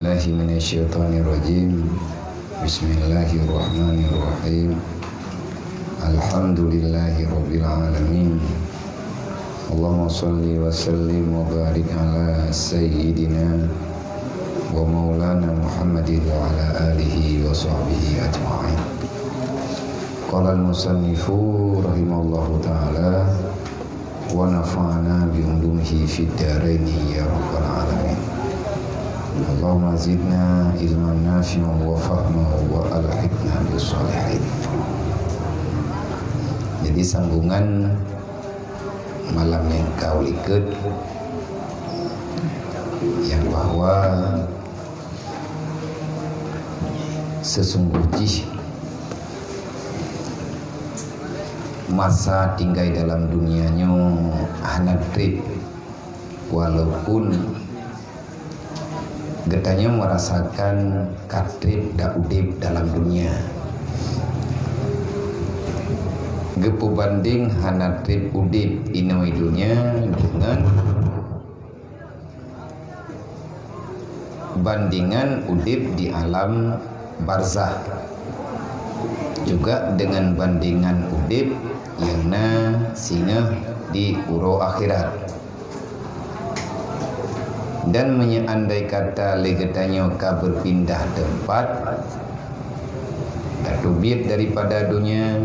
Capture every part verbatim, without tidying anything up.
Billahi minasyaitonirrajim. Bismillahirrahmanirrahim. Alhamdulillahirabbil alamin. Allahumma shalli wa sallim wa barik ala sayyidina wa maulana Muhammadin wa ala alihi wa sahbihi ajma'in. Qala al-musannifu rahimahullahu ta'ala, wa nafa'ana bi ulumihi fid daraini ya rabbal alamin. Allahumma zidna ilman nafi'an wa fahma wa alhiqna bis shalihin. Jadi, sambungan malam nyang ka likot, nyang bahwa sesungguh jih masa tinggai dalam dunia nyoe hana treb, walaupun geutanyoe merasakan ka treb dan udeb dalam dunia. Geupeubandeng hana treb udeb inoe dunia dengan bandingan udeb di alam barzakh, juga dengan bandingan udeb nyang na singoh di uroe akhirat. Dan meunyoe andai kata lé geutanyoe ka beupindah teumpat, tateubiet daripada donya,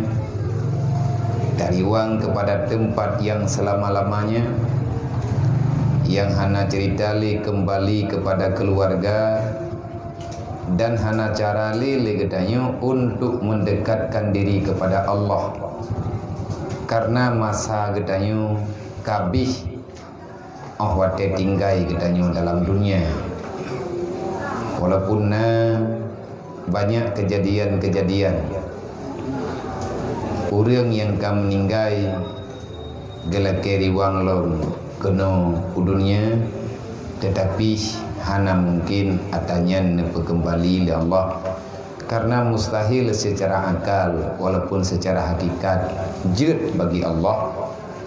tariwang keupada teumpat nyang seulama-lamanya, nyang hana ceurita lé keumbali keupada keuluwarga, dan hana cara lé lé geutanyoe untuk meundekatkan diri keupada Allah, kareuna masa geutanyoe ka abéh óh watée tinggai geutanyoe dalam dunia. Walaupun na banyak keujadian-keujadian ureuëng nyang ka meuninggai geulakée riwang lom keunoe u dunia, teutapi hana mungken atra nyan neupeukeumbali lé Allah. Kareuna mustahil seucara akal walaupun seucara hakikat jeuet bagi Allah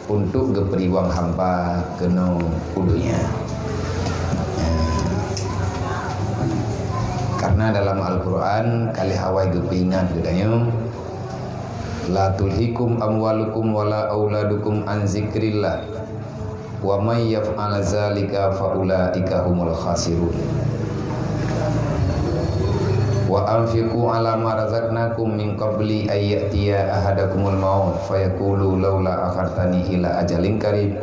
untuk geupeuriwang hamba keunoe u donya. Kareuna dalam Al-Qur'an ka lheueh awai geupeuingat geutanyoe, "La tulhikum amwalukum wala auladukum an zikrillah." "Wa may yaf'al zalika fa ulaika humul khasirun. Wa anfiqu ala ma razaqnakum min qabli ay ya'tiya ahadakumul maut fa yaqulu laula akhartani ila ajalin qarib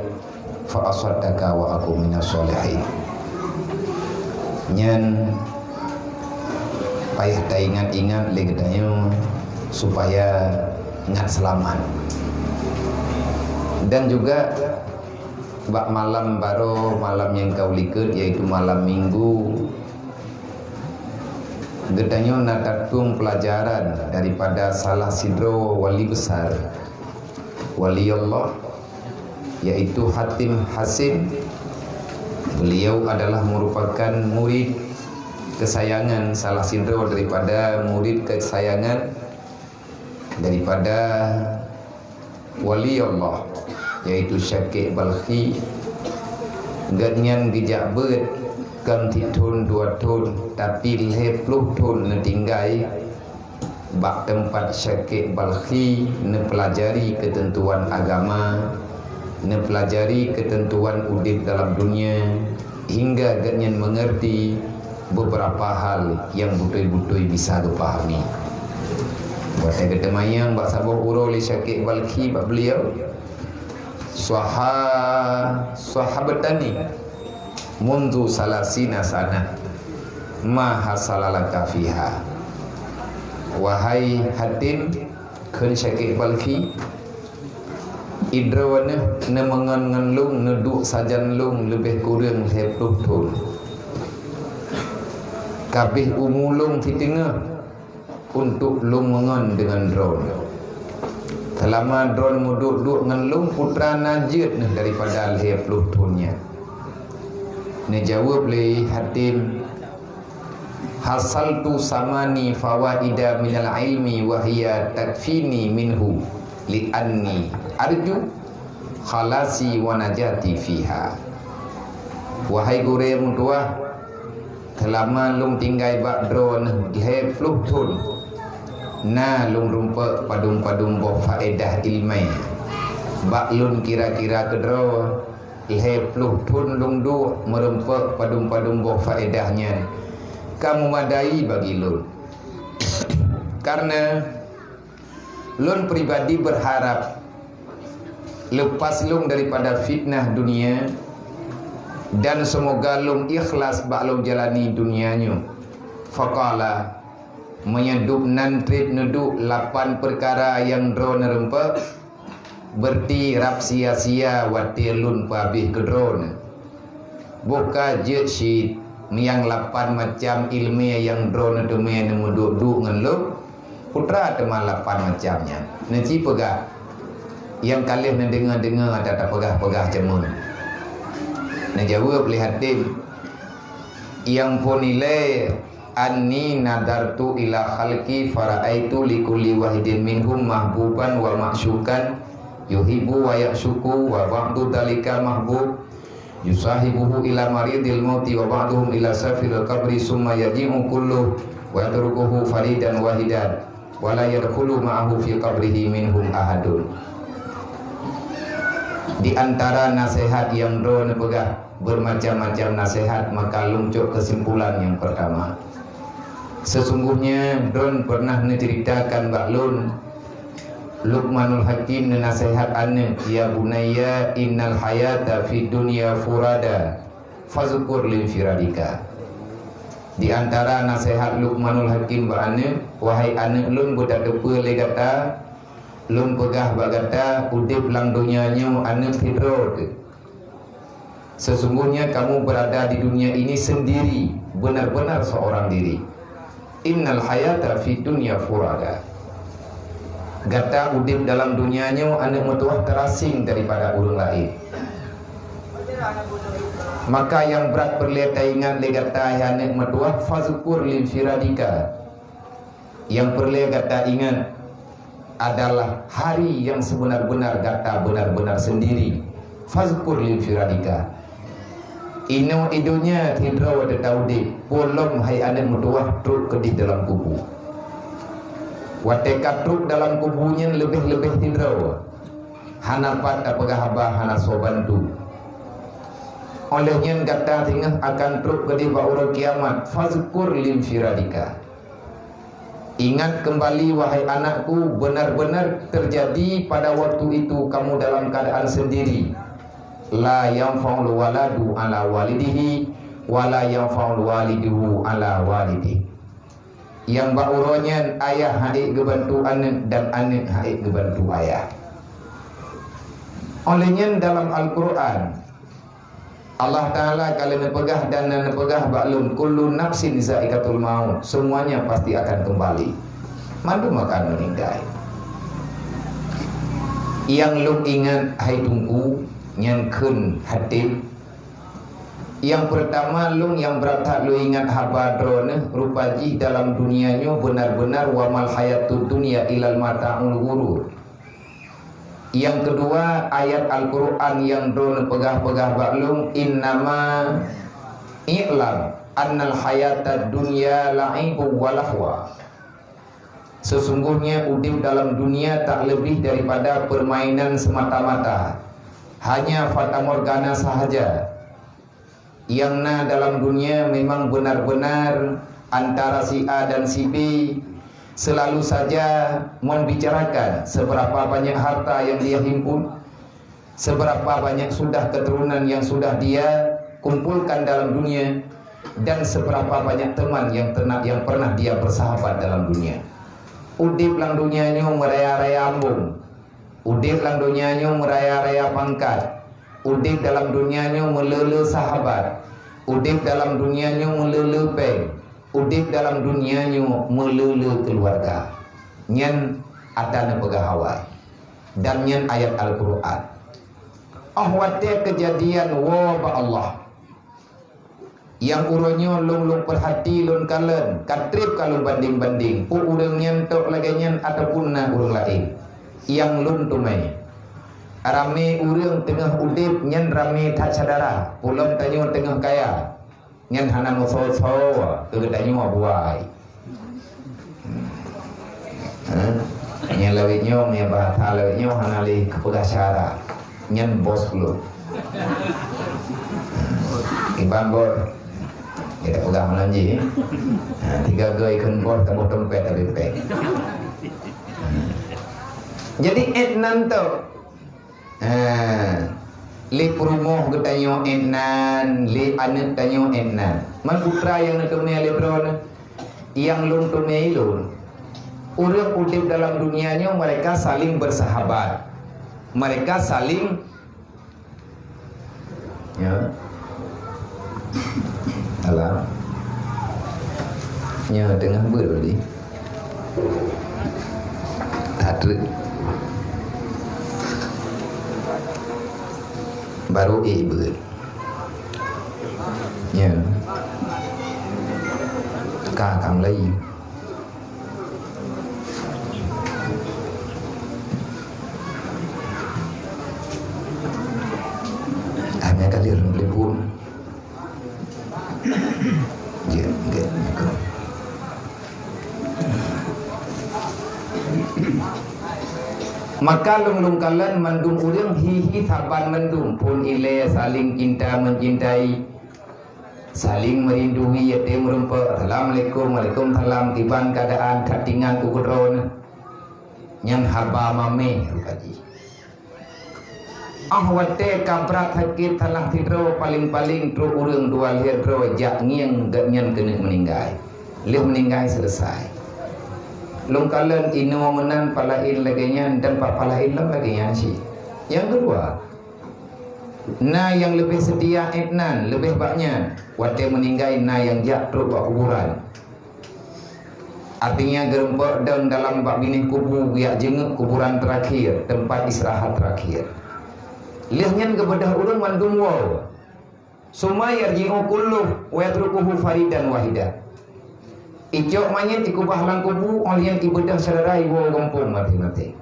fa asaddaqa wa akun minas shalihin." Nyan payah taingat-ingat lé geutanyoe supaya ngat seulamat. Dan juga bak malam baroe, malam nyang ka likot, yaitu malam Minggu, geutanyoe na tateueng peulajaran daripada salah sidroe wali besar, wali Allah, yaitu Hatim Hasim. Beliau adalah merupakan murid kesayangan, salah sidroe daripada murid kesayangan daripada wali Allah, yaitu Syakik Balkhi. Gobnyan geujak beuet kon sithon dua thon, tapi lhée ploh thon neutinggai bak teumpat Syakik Balkhi neupeulajari keuteuntuan agama, neupeulajari keuteuntuan udeb dalam dunia, hingga gobnyan meungeurti beberapa hal nyang beutôi-beutôi bisa geupahami. Watée geuteumanyong bak saboh uroe lé Syakik Balkhi bak beliau, "Swaha, swahabatani mundu salasina sana, ma hasala laka fiha?" Wahai Hatim, kheun Syakik Balkhi, "Idroe neuh neumeungon ngon lôn, neuduek sajan lôn leubeh kureueng lhée ploh thon. Ka abéh umu lôn siteungoh untuk lôn meungon deungon droe. Seulama droe meuduek-duek ngon lôn, peue teuma na jeuet neuh daripada lhée ploh thon nyan?" Neujaweueb lé Hatim, "Hasaltu samani fawaida minal ilmi wa hiya takfini minhu, li anni arju khalasi wa najati fiha." Wahai gurée meutuwah, Seulama lôn tinggai bak droeneuh lhée ploh thon, na lôn rumpok padum-padum boh faedah iéleumé. Bak lôn kira-kira keudroe, lhée ploh thon lôn duek meurumpok padum-padum boh faedah nyan ka meumadai bagi lôn. Kareuna lôn pribadi beurharab leupah lôn daripada fitnah dunia, dan seumoga lôn ikhlas bak lôn jalani dunia nyoe. Faqala, meunyoe duek nan treb neuduek lapan peukara nyang droeneuh rumpok, beurti rab sia-sia watée lôn peuhabéh keu droeneuh. Boh ka jeuet cit, meunyoe lapan macam iéleumé nyang droeneuh teumé neumeuduek-duek ngon lôn, putra teuma lapan macam nyan. Neuci peugah, nyang ka lheueh neudeungoe-deungoe ata tapeugah-peugah jameun. Neujaweueb lé Hatim, nyang phon ilée, anni nadartu ila khalqi fara'aitu likulli wahidin minhum mahbuban wa ma'syukan, yuhibbu wa ya'syuku wa ba'du dzalika mahbub, yusahibuhu ila maridil mauti wa ba'duhum ila safilil qabri, summa yaji'u kullu wa yatrukuhu faridan wahidan, wa la yadkhulu ma'ahu fi qabrihi minhum ahadun. Di antara naseuhat nyang droeneuh peugah, beurmacam-macam naseuhat, maka lôn cok keusimpulan nyang peurtama. Seusungguhnya droeneuh peureunah neuceuritakan bak lôn, Luqmanul Hakim neunaseuhat aneuëk, "Ya bunayya, innal hayata fid dunya furada, fazkur linfiradika." Di antara naseuhat Luqmanul Hakim bak aneuëk, "Wahai aneuëk lôn, beutateupeue lé gata, lôn peugah bak gata, udeb lam donya nyoe aneuëk sidroe teuh. Sesungguhnya kamu berada di dunia ini sendiri, benar-benar seorang diri. Innal hayata fid dunya furada." Gata udeb dalam dunia nyoe aneuëk meutuwah teurasing daripada ureuëng laén. Maka nyang brat peureulée taingat lé gata, hai aneuëk meutuwah, fazkur linfiradika. Nyang peureulée gata ingat adalah hari nyang seubeuna-beuna gata beuna-beuna seundiri. Fazkur linfiradika. Inoe i donya sidroe teuh taudeb, peue lom hai aneuëk meutuwah trok keudeh dalam kubu. Watée ka trok dalam kubu nyan leubeh-leubeh sidroe, hana pat tapeugah haba, hana soe bantu. Óh lheueh nyan gata singoh akan trok keudeh bak uroe kiamat, fazkur linfiradika. Ingat kembali, wahai anakku, benar-benar terjadi pada waktu itu kamu dalam keadaan sendiri. La yanfa'ul waladu ala walidihi, wa la yanfa'ul walidu ala walidih. Nyang bak uroe nyan ayah hana ék geubantu aneuëk dan aneuëk hana ék geubantu ayah. Óh lheueh nyan dalam Al-Qur'an, Allah Ta'ala ka lheueh neupeugah dan na neupeugah bak lôn, "Kullu nafsin za'iqatul maut," semuanya pasti akan kembali. Mandum akan meuninggai. Nyang lôn ingat, hai Teungku, nyan kheun Hatim. Nyang peurtama lôn nyang brat that lôn ingat haba droeneuh, rupa jih dalam dunia nyoe beuna-beuna wa mal hayatud dunya illal mata'ul ghurur. Nyang keudua, ayat Al-Qur'an nyang droeneuh peugah-peugah bak lôn, "Innama i'lam annal hayatad dunya la'ibun wa lahwa." Sesungguhnya udeb dalam dunia tak lebih daripada permainan semata-mata, hanya fatamorgana sahaja. Nyang na dalam dunia memang benar-benar antara si A dan si B, selalu saja membicarakan seberapa banyak harta yang dia himpun, seberapa banyak sudah keturunan yang sudah dia kumpulkan dalam dunia, dan seberapa banyak teman yang tena-, yang pernah dia bersahabat dalam dunia. Udeb lam dunia nyoe meuraya-raya ambong. Udeb lam donya nyoe meuraya-raya pangkat, udeb dalam donya nyoe meulé-lé sahabat, udeb dalam donya nyoe meulé-lé péng, udeb dalam donya nyoe meulé-lé keuluwarga. Nyan ata neupeugah awai, dan nyan ayat Al-Qur'an. Óh watée keujadian woe bak Allah, nyang uroe nyoe lôn, lôn peuhati, lôn kalon, ka treb ka lôn bandeng-bandeng, peue ureuëng nyan tok lagée nyan ataupun na ureuëng laén nyang lôn teumé. Ramé ureuëng teungoh udeb nyan ramé that syedara, peue lom tanyoe teungoh kaya. Nyan hana meusoe-soe keu geutanyoe buai. Hah? Nyang lawét nyoe, nyang bahasa lawét nyoe hana lé kapeugah syara. Nyan bos ulôn. Iban bos. Kita peugah malam jih. Ha, tiga goi kheun bos, saboh dompet tapi pek. Jadi, étnan tu. Ha, lé peurumoh geutanyoe étnan, lé aneuk tanyoe étnan. Man putra nyang neuteumé lé droeneuh, nyang lôn teumé lôn. Ureuëng udeb dalam dunia nyoe mereka saling bersahabat. Mereka saling, ya. Alah. Nyoe teungoh beuet tadi. That treuk. Baru ék beuet. Nyoe. Ka, ka mulai. Hanya kali lôn telepon. Ya, enggak. Maka lôn-lôn kalon mandum ureuëng hi-hi saban mandum, phon ilée saling cinta mencintai, saling merindui, yatim meureumpok, assalamualaikum, waalaikumsalam, kiban keuadaan, that ingat keu droeneuh. Nyan haba maméh rupa jih. Ah watée ka brat sakét salah sidroe, paléng-paléng trok ureuëng dua lhée droe jak ngieng gobnyan keuneuk meuninggai. Lheueh meuninggai selesai. Lôn kalon inoe meunan palaén lagée nyan dan bak palaén lom lagée nyan cit. Nyang keudua, na nyang leubeh seutia étnan leubeh bak nyan. Watée meuninggai na nyang jak trok bak kuburan. Artinya, geureumpok dong dalam bak binéh kubu, geujak jeungeuk kuburan terakhir, tempat istirahat terakhir. Lheueh nyan geubeudôh ureuëng mandum woe. Summa yarji'u kulluh wa yatrukuhu faridan wahida. Icok manyét ikeubah lam kubu, óh lheueh nyan ibeudôh syedara iwoe gampông maté-maté.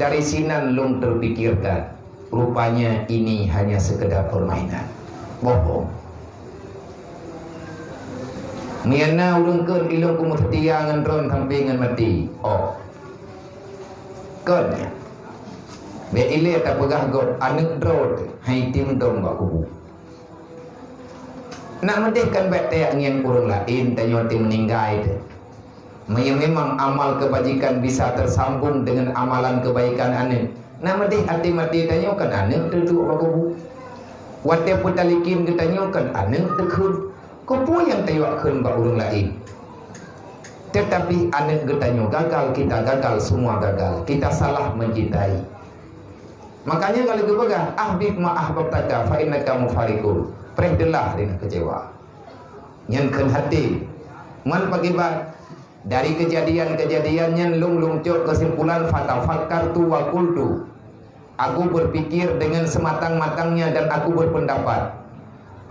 Dari sinan lôn teupikirkan, rupanya ini hanya sekedar permainan. Bohong. Meunyoe na ureuëng kheun ilôn keumeuseutia ngon droe sampoe ngon maté. Oh. Kon nyan. Bék ilée tapeugah gob aneuk droe teuh, hai tim dong bak kubu. Nak meudeh kan bék tajak ngieng ureuëng laén tanyoe teuh meuninggai teuh. Meunyoe memang amal kebajikan bisa tersambung dengan amalan kebaikan aneuk, nak meudeh até maté tanyoe kan aneuk teuh duek bak kubu. Watée peutalikin geutanyoe kan aneuk teukheun. Keupeue nyang tayue kheun bak ureuëng laén? Tetapi aneuk geutanyoe gagal, kita gagal, semua gagal. Kita salah mencintai. Makanya kalau geupeugah, "Ahbib ma ahbabtaka fa innaka mufariqu." Preh deulah rinah kecewa. Nyan kheun hati. Man pakiban dari kejadian-kejadian nyan lôn lôn cok kesimpulan, fatafakkartu wa qultu. Aku berpikir dengan sematang-matangnya dan aku berpendapat,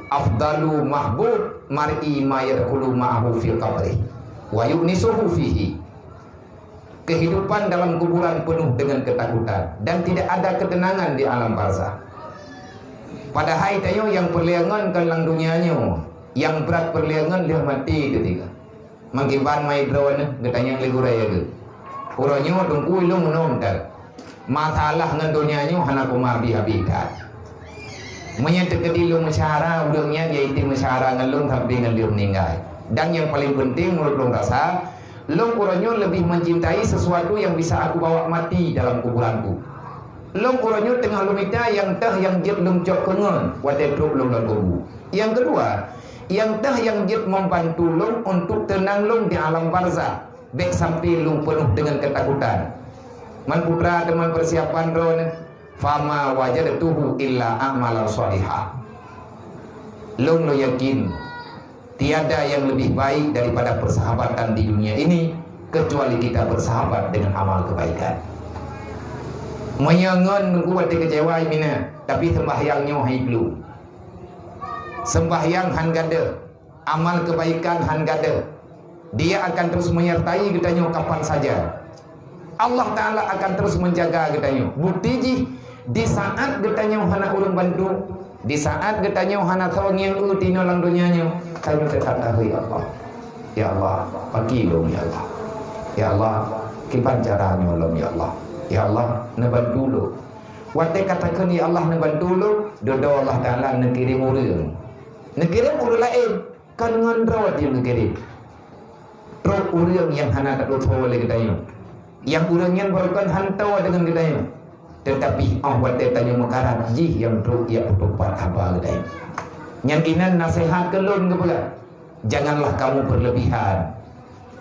afdalu mahbub mar'i ma yadkhulu ma'ahu fil qabri wa yu'nisuhu fihi. Kehidupan dalam kuburan penuh dengan ketakutan dan tidak ada ketenangan di alam barzakh. Padahai tanyoe nyang peureulée ngon kon lam dunia nyoe, nyang brat peureulée ngon lheueh maté teuh. Meukiban mai droeneuh geutanyong lé gurée geuh. Uroe nyoe teungku ilôn meunoe that. Masalah ngon donya nyoe hana peuma habéh-habéh that. Meunyoe teukeudi lôn meusyara, ureuëng nyan yaitu meusyara ngon lôn sampoe ngon lheueh meuninggai. Dan nyang paleng peunteng meunurot lôn rasa, lôn uroe nyoe leubeh meucintai sesuatu nyang bisa aku bawa mati dalam kuburanku. Lôn uroe nyoe teungoh lôn mita nyang teuh nyang jeuet lôn cok keu ngon watée trok lôn lam kubu. Nyang keudua, nyang teuh nyang jeuet membantu lôn untuk teunang lôn di alam barzakh, bék sampoe lôn peunoh deungon keutakutan. Man putra teuma peusiapan droeneuh, fama wajadtuhu illa a'malan shalihah. Lôn, lôn yakin, tiada yang lebih baik daripada persahabatan di dunia ini kecuali kita bersahabat dengan amal kebaikan. Meunyoe ngon nunggu watée keucewa mina, tapi sembahyang nyoe hai dulu. Sembahyang han gadeuh, amal kebaikan han gadeuh. Dia akan terus menyertai geutanyoe kapan saja. Allah Ta'ala akan terus menjaga geutanyoe. Bukti jih, di saat geutanyoe hana ureuëng bantu, Di saat geutanyoe hana soe ngieng eu tinoe lam donya nyoe, tanyoe teuka tahe, "Ya Allah, ya Allah, pakri lôn, ya Allah. Ya Allah, kiban cara nyoe lom, ya Allah. Ya Allah, neubantu lôn." Watée ka takheun, "Ya Allah, neubantu lôn," dudoe Allah Taala neukirém ureuëng. Neukirém ureuëng laén, kon ngon droe jih neukirém. Trok ureuëng nyang hana tatusoe lé geutanyoe. Nyang ureuëng nyan barokon hanto deungon geutanyoe. Teutapi óh watée tanyoe meukarat, jih nyang trok jak peutupat haba geutanyoe. Nyan inan naseuhat keu lôn geupeugah, "Janganlah kamu berlebihan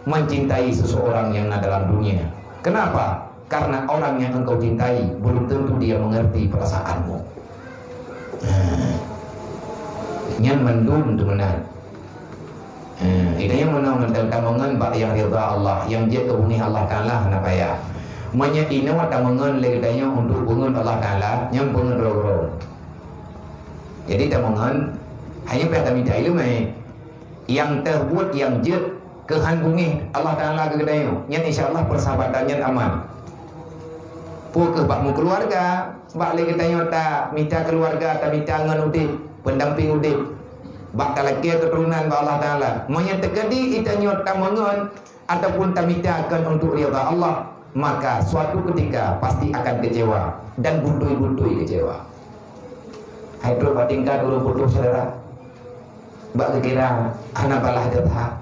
mencintai seseorang yang na dalam dunia." Kenapa? Karena orang yang engkau cintai belum tentu dia mengerti perasaanmu. Nyan mandum tu meunan. Eh, geutanyoe meunoe ngon tameungon bak nyang ridha Allah, nyang jeuet keu beungéh Allah Taala hana payah. Meunyoe inoe tameungon lé geutanyoe untuk beungon Allah Taala, nyan beungon droe-droe. Jadi tameungon, hanya payah tamita ileumé. Nyang teubuet nyang jeuet keuhan beungéh Allah Taala keu geutanyoe, nyan insya Allah peusahabatan nyan aman. Peu kheueh bak meukeuluwarga, bak lé geutanyoe tamita keuluwarga, tamita ngon udeb, peundampéng udeb. Bak talakée keuturonan bak Allah Taala. Meunyoe teukeudi geutanyoe tameungon ataupun tamita kon untuk ridha Allah, maka suatu ketika pasti akan kecewa dan beutôi-beutôi kecewa. Hai trok bak tingkat ureuëng putôh syedara, bak geukira hana balaih jatha.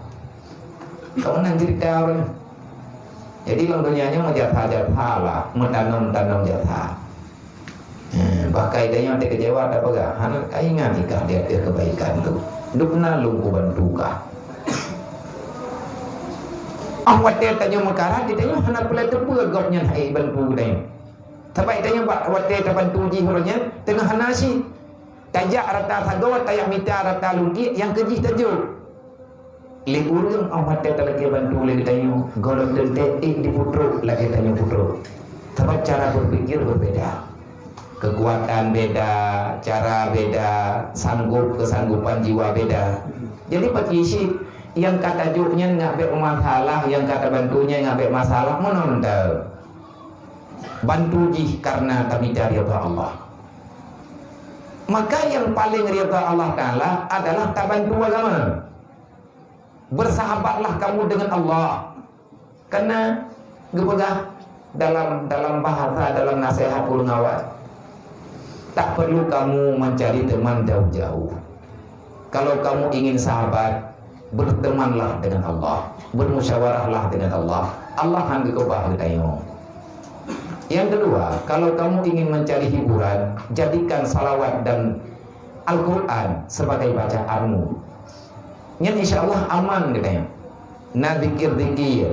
Kau nan cerita ureuëng. Jadi lam donya nyoe meujatha-jatha lah, meutanom-tanom jatha. Eh, bahkan tanyoe teukejewa tapeugah, hana kaingat ikah di ateueh keubaikan tu. Dubna lôn kubantu kah. Ah, watée tanyoe meukarat, tanyoe hana peureulée teupeue gobnyan hai bantu tanyoe. Sabab tanyoe bak watée tabantu jih uroe nyan teungoh hana cit. Tajak rata sagoe, tajak mita rata lungkiek nyang keu jih tajok. Lé ureuëng óh watée talakée bantu lé geutanyoe, gohlom teuntée ék jipeutrok lagée tanyoe peutrok. Sabab cara berpikir berbeda. Kekuatan beda, cara beda, sanggup, kesanggupan jiwa beda. Jadi bagi cit nyang ka tajok nyan ngat bék masalah, nyang ka tabantu nyan ngat bék masalah, meunan teuh. Bantu jih karena tamita ridha Allah. Maka yang paling ridha Allah Taala adalah tabantu agama. Bersahabatlah kamu dengan Allah. Karena geupeugah dalam, dalam bahasa, dalam nasihat ulun awai, tak perlu kamu mencari teman jauh-jauh. Kalau kamu ingin sahabat, bertemanlah dengan Allah, bermusyawarahlah dengan Allah. Allah akan geukeubah geutanyoe. Yang kedua, kalau kamu ingin mencari hiburan, jadikan salawat dan Al-Quran sebagai bacaanmu. Nyan insya Allah aman geutanyoe. Na zikir-zikir.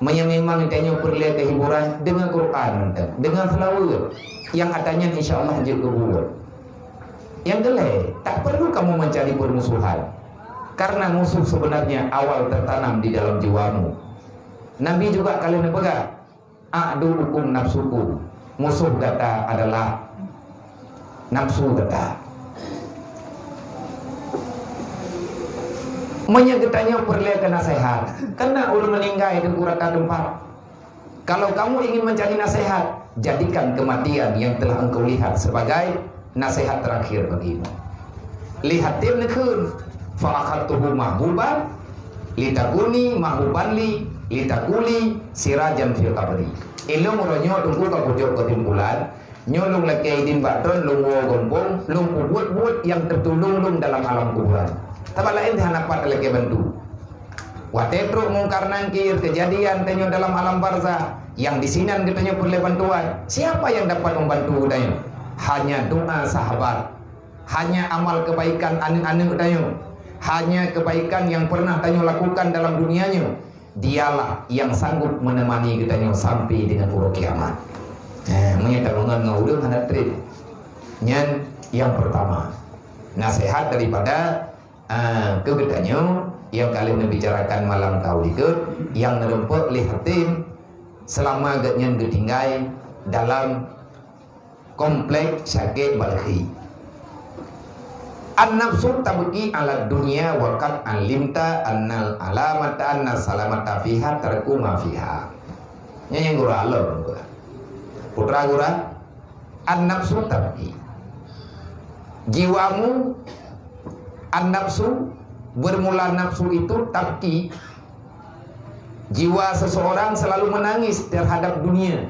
Meunyoe memang tanyoe peureulée keuhiburan, deungon Quran mantong, deungon seulaweuet. Nyang ata nyan insya Allah jeuet keu buet. Nyang keulhée, tak perlu kamu mencari permusuhan. Karena musuh sebenarnya awal tertanam di dalam jiwamu. Nabi juga ka lheueh neupeugah, "Aduwwukum nafsukum." Musuh gata adalah nafsu gata. Meunyoe geutanyoe peureulée keu naseuhat, kana ureuëng meuninggai teungku rata teumpat. Kalau kamu ingin mencari nasihat, jadikan kematian yang telah engkau lihat sebagai nasihat terakhir bagimu. Lé Hatim neukheun, "Fa akhadtuhu mahbuban, litakuni mahbuban li, litakuli sirajan fil qabri." Ilôn uroe nyoe teungku ka kujok keusimpulan, nyoe lôn lakée idin bak droen lôn woe gampông, lôn peubuet buet nyang teutulông lôn dalam alam kuburan. Sabab laén hana pat talakée bantu. Watée trok Mungkar Nangkir, keujadian tanyoe dalam alam barzah, nyang disinan geutanyoe peureulée bantuan, siapa nyang dapat membantu geutanyoe? Hanya doa sahabat, hanya amal kebaikan aneuëk-aneuëk tanyoe, hanya kebaikan nyang pernah tanyoe lakukan dalam dunia nyoe, dialah nyang sanggup menemani geutanyoe sampai dengan uroe kiamat. Eh, meunyoe tadeungon ngon ureuëng hana treb. Nyan nyang pertama. Nasihat daripada Ah, keu geutanyoe nyang ka lheueh neubicarakan malam kawai keue, nyang neureumpok lé Hatim seulama geuhnyan geutinggai dalam komplek sakét balkhi. An-nafsu tabki 'alad dunya wa qad 'alimta annal alamata annas salamata fiha tarku ma fiha. Nyan nyang gura lom. Putra gura, an-nafsu tabki. Jiwamu, an-nafsu, bermula nafsu itu tabki. Jiwa seseorang selalu menangis terhadap dunia.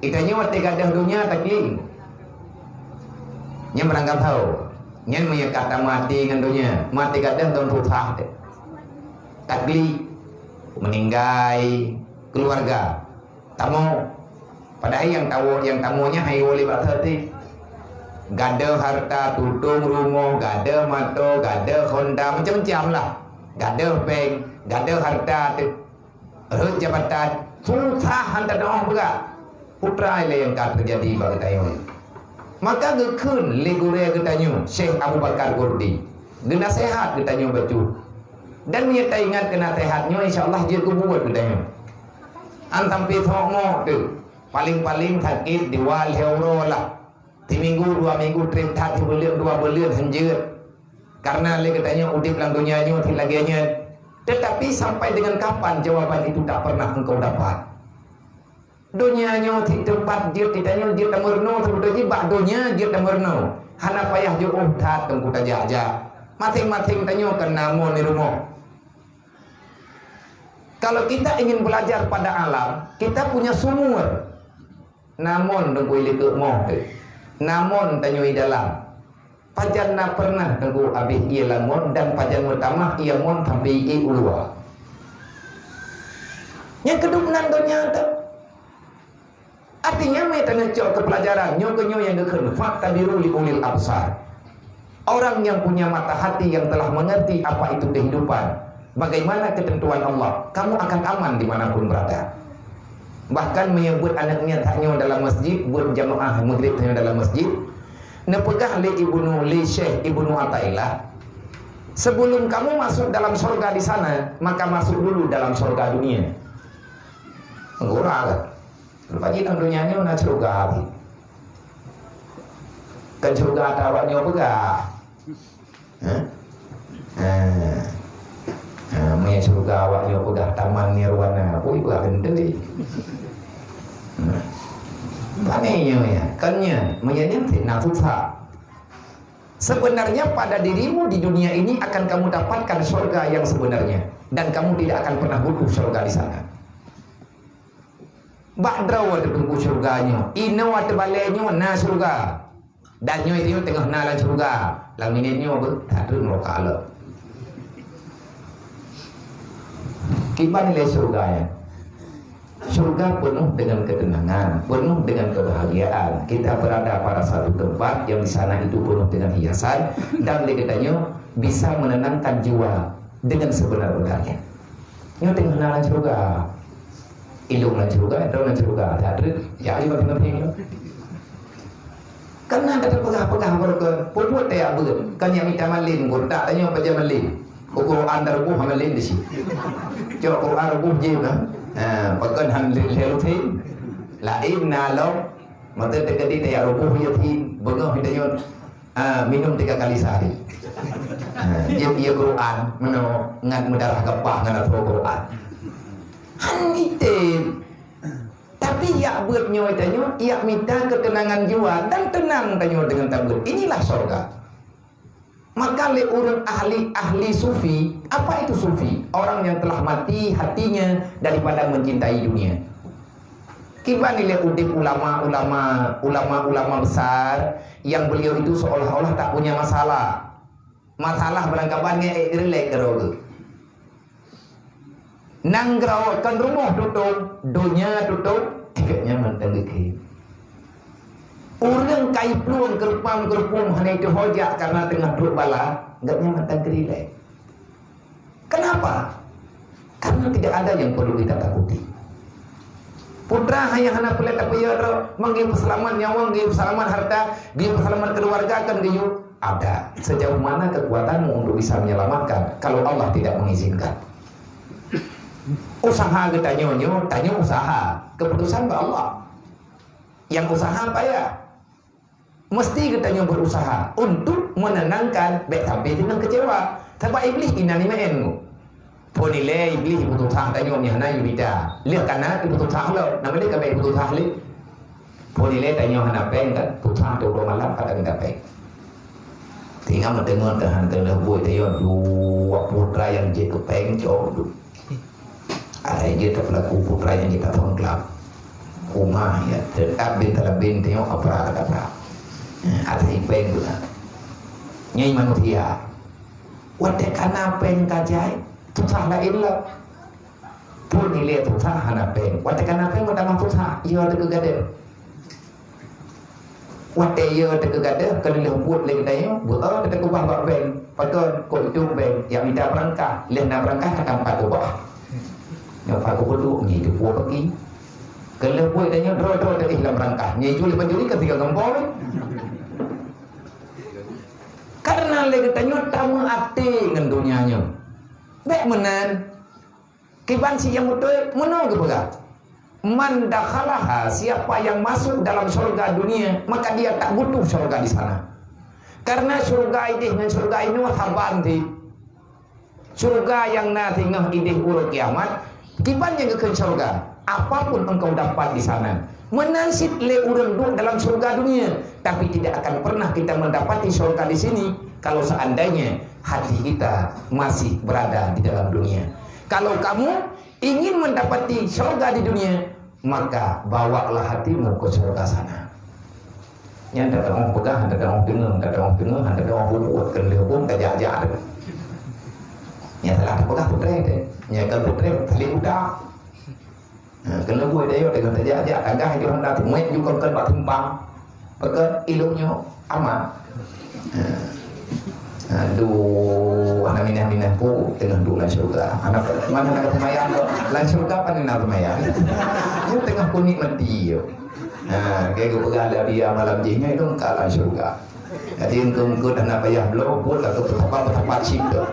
Geutanyoe watée gadôh donya takli. Nyan beurangkat tho. Nyan meunyoe ka tameuaté ngon donya, meuaté gadôh dong susah teuh. Takli, meuninggai, keuluwarga. Tamoe. Padahai nyang tawoe, nyang tamoe nyan han iwoe lé bak teuh. Gadôh hareuta, tutong rumoh, gadôh moto, gadôh honda, macam-macam lah. Gadôh péng, gadôh hareuta teuh. Rhot jabatan, susah han tadong peugah. Peue teuma ilée nyang ka teujadi bak geutanyoe. Maka geukheun lé gurée geutanyoe, Syekh Abu Bakar Qurdi, geunaseuhat geutanyoe bacut. Dan meunyoe taingat keu naseuhat nyoe, insya Allah jeuet keu buet geutanyoe. An sampoe sok moh teuh, paleng-paleng sakét dua lhée uroe lah. Siminggu, dua minggu, trép that, sibuleuen, dua buleuen, hanjeuet. Karena lé geutanyoe udeb lam donya nyoe cit lagée nyan. Tetapi sampai dengan kapan jawaban itu tak pernah engkau dapat? Donya nyoe cit teumpat jeuet geutanyoe jeuet tameurunoe, seubeutôi jih bak donya jeuet tameurunoe. Hana payah jiôh that teungku tajak-jak. Maséng-maséng tanyoe kan na mon di rumoh. Kalau kita ingin belajar pada alam, kita punya sumur. Na mon teungku i likôt moh teuh. Na mon tanyoe i dalam. Pajan na pernah teungku abéh ié lam mon dan pajan meutamah ié mon sampoe ié u luwa. Nyang keudum nan donya teuh. Artinya, meutanyoe cok keu pelajaran nyoe keu nyoe nyang geukheun, "Fa'tabiru li ulil absar." Orang yang punya mata hati yang telah mengerti apa itu kehidupan, bagaimana ketentuan Allah, kamu akan aman di mana pun berada. Bahkan meunyoe beuet aneuk miet that nyoe dalam masjid, beuet jamaah maghrib nyoe dalam masjid, neupeugah lé Ibnu, lé Syekh Ibnu Athaillah, "Sebelum kamu masuk dalam sorga di sana, maka masuk dulu dalam sorga dunia." Gura kan? Lepas jih lam donya nyoe na syeuruga pih. Kan syeuruga ata awak nyoe peugah. Ha? Ha. Ha, meunyo syeuruga awak nyoe peugah taman nirwana, ui, peugah keuntui. Ha. Pane nyoe ya, kan nyan, meunyo nyan fitnah susah. Sebenarnya pada dirimu di dunia ini akan kamu dapatkan surga yang sebenarnya, dan kamu tidak akan pernah butuh surga di sana. Bak droe teuh teungku syeuruga nyoe, inoe teuh balée nyoe na syeuruga. Dan nyoe teuh teungoh na lam syeuruga, lam minét nyoe beuh, that treuk neuraka lom. Kiban ilée syeuruga nyan. Syeuruga penuh dengan ketenangan, penuh dengan kebahagiaan. Kita berada pada satu tempat yang di sana itu penuh dengan hiasan, dan di geutanyoe bisa menenangkan jiwa dengan sebenar-benarnya. Nyoe teungoh na lam syeuruga. Ilong lam syeuruga, droe lam syeuruga. That treuk, jak lé maté-maté nyoe. Kan na tapeugah-peugah beureukat, peue buet tajak beuet. Kan nyang mita malem, gurtak tanyoe pajan malem. Keu Quran taruboh malem di sinan. Cok Quran ruboh jih kan. Ha, pakon han lé lutén. Laén na lom, mata teukeudi tajak ruboh yatim, beungoh tanyoe. Ah, minum tiga kali sehari. Ah, dia, dia Quran, meunoe ngat meudarah gapah ngon atoe Quran. Han item. Tapi yak beuet nyoe tanyoe, yak mita ketenangan jiwa dan tenang tanyoe dengan tabeuet. Inilah sorga. Maka lé ureuëng ahli, ahli sufi, apa itu sufi? Orang yang telah mati hatinya daripada mencintai dunia. Kiban ilée udeb ulama-ulama, ulama-ulama besar yang beliau itu seolah-olah tak punya masalah. Masalah beurangkaban ngon ék rilek keudroe geuh. Nanggroe kon rumoh tutong, donya tutong, gobnyan mantong geukheun. Ureuëng ka iplueng keureupeum-keureupeum hana iteuho jak karena teungoh trok bala, gobnyan mantong keurilek. Kenapa? Karena tidak ada yang perlu kita takuti. Putra hanya hana peureulée tapeuyeuet droe, manggé peuseulamat nyawa, manggé peuseulamat harta, manggé peuseulamat keluarga kan geuyue ada. Sejauh mana kekuatanmu untuk bisa menyelamatkan kalau Allah tidak mengizinkan? Usaha geutanyoe nyoe, tanyoe usaha, keputusan bak Allah. Nyang usaha payah. Mesti geutanyoe berusaha untuk menenangkan, bék sampai teunang kecewa. Sabab Iblih inan imeu'en nyoe. Phon ilée Iblih iputusah tanyoe nyang hana yue mita. Lheueh kana iputusah lom, nama lé ka bék iputusah lé. Phon ilée tanyoe hana péng kan, pusah teuh uroe malam padang dapéng. Singoh meuteungoh teuh han keuneuk buet teuh dua putra nyang jeuet keu péng cok duek. Atai jeuet keu peulaku putra nyang jeuet keu phôn glab. Kumah ya, teutap bin talabin teuh apra kata. Atai péng guna. Nyai manusia. Watée kana péng ka jai, susah laén lom. Phôn ilée susah hana péng. Watée kana péng meutamah susah, yö teuh keu gadeuh. Watée yö teuh keu gadeuh, ka lheueh buet lé geutanyoe, beuo teuh keubah bak bank. Pakon, kok itu bank, nyang mita beurangkah, lheueh na beurangkah ka tampat keubah. Nyoe pat keubeudôk ngi teupeue peuki. Ka lheueh buet tanyoe droe-droe teuh ih lam beurangkah. Nyoe itu lé pancuri ka tinggai geumpôi. Karena lé geutanyoe tameuaté ngon donya nyoe. Bék meunan. Kiban si nyang beutôi, meunoe geupeugah, "Man dakhalaha, siapa yang masuk dalam syurga dunia, maka dia tak butuh syurga di sana." Karena syurga ideh ngon syurga inoe saban cit. Syurga nyang na singoh ideh uroe kiamat, kiban nyang geukheun syurga, apapun engkau dapat di sana. Meunan cit lé ureuëng duek dalam syurga dunia, tapi tidak akan pernah kita mendapati syurga di sini kalau seandainya hati kita masih berada di dalam dunia. Kalau kamu ingin mendapati syurga di dunia, maka bawalah hatimu ke syurga sana. Nyan teuka peugah, teuka deungoe, teuka deungoe, teuka buet keu leueh pun tajak-jak. Nyan salah teupeugah putré teuh. Nyan kan putré, salib buta. Ha, keuneuk buet dayah teungoh tajak-jak, tagah jih honda teumuet ju kon bak simpang. Pakon ilong nyoe aman. Ha. Aduh, aneuk minah-minah ku teungoh duek lam syeuruga. Aneuk mana na seumayang tu? Lam syeuruga pane na seumayang. Nyoe teungoh kunik mati yo. Ha, kayak geupeugah lé Nabi malam jih nyoe ilong ka lam syeuruga. Jadi, eungkôt-eungkôt hana payah bloe, buet lah keu peusapat-peusapat cit tu.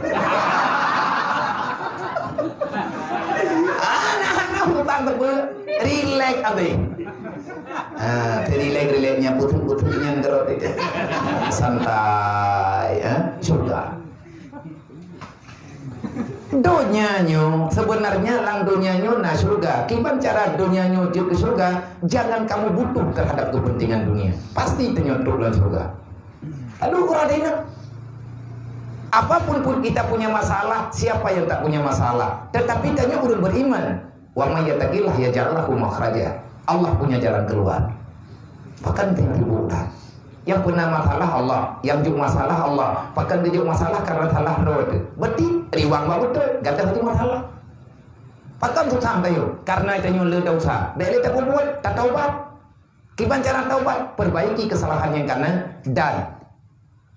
Hana, hana utang teupeu, rilek abéh. Ha, teurilek-rilek nyan, putôh-putôh nyan keurot itu. Santai, ha, syeuruga. Donya nyoe, sebenarnya lam donya nyoe na syeuruga. Kiban cara donya nyoe jeuet keu syeuruga, jangan kamu butuh terhadap kepentingan dunia. Pasti tanyoe trok lam syeuruga. Aduh, kurang ingat. Apapun pun kita punya masalah, siapa yang tak punya masalah? Tetapi tanyoe ureuëng beriman. "Wa may yattaqillaha yaj'al lahu makhraja." Allah punya jalan keluar. Pakon teuh ribut that. Nyang peuna masalah Allah, nyang jok masalah Allah. Pakon geujok masalah karena salah droe teuh. Berarti riwang bak beutôi, gata hana masalah. Pakon susah tanyoe? Karena tanyoe le desya. Bék le tapeubuet, tataubat. Kiban cara taubat, perbaiki kesalahan nyang kana dan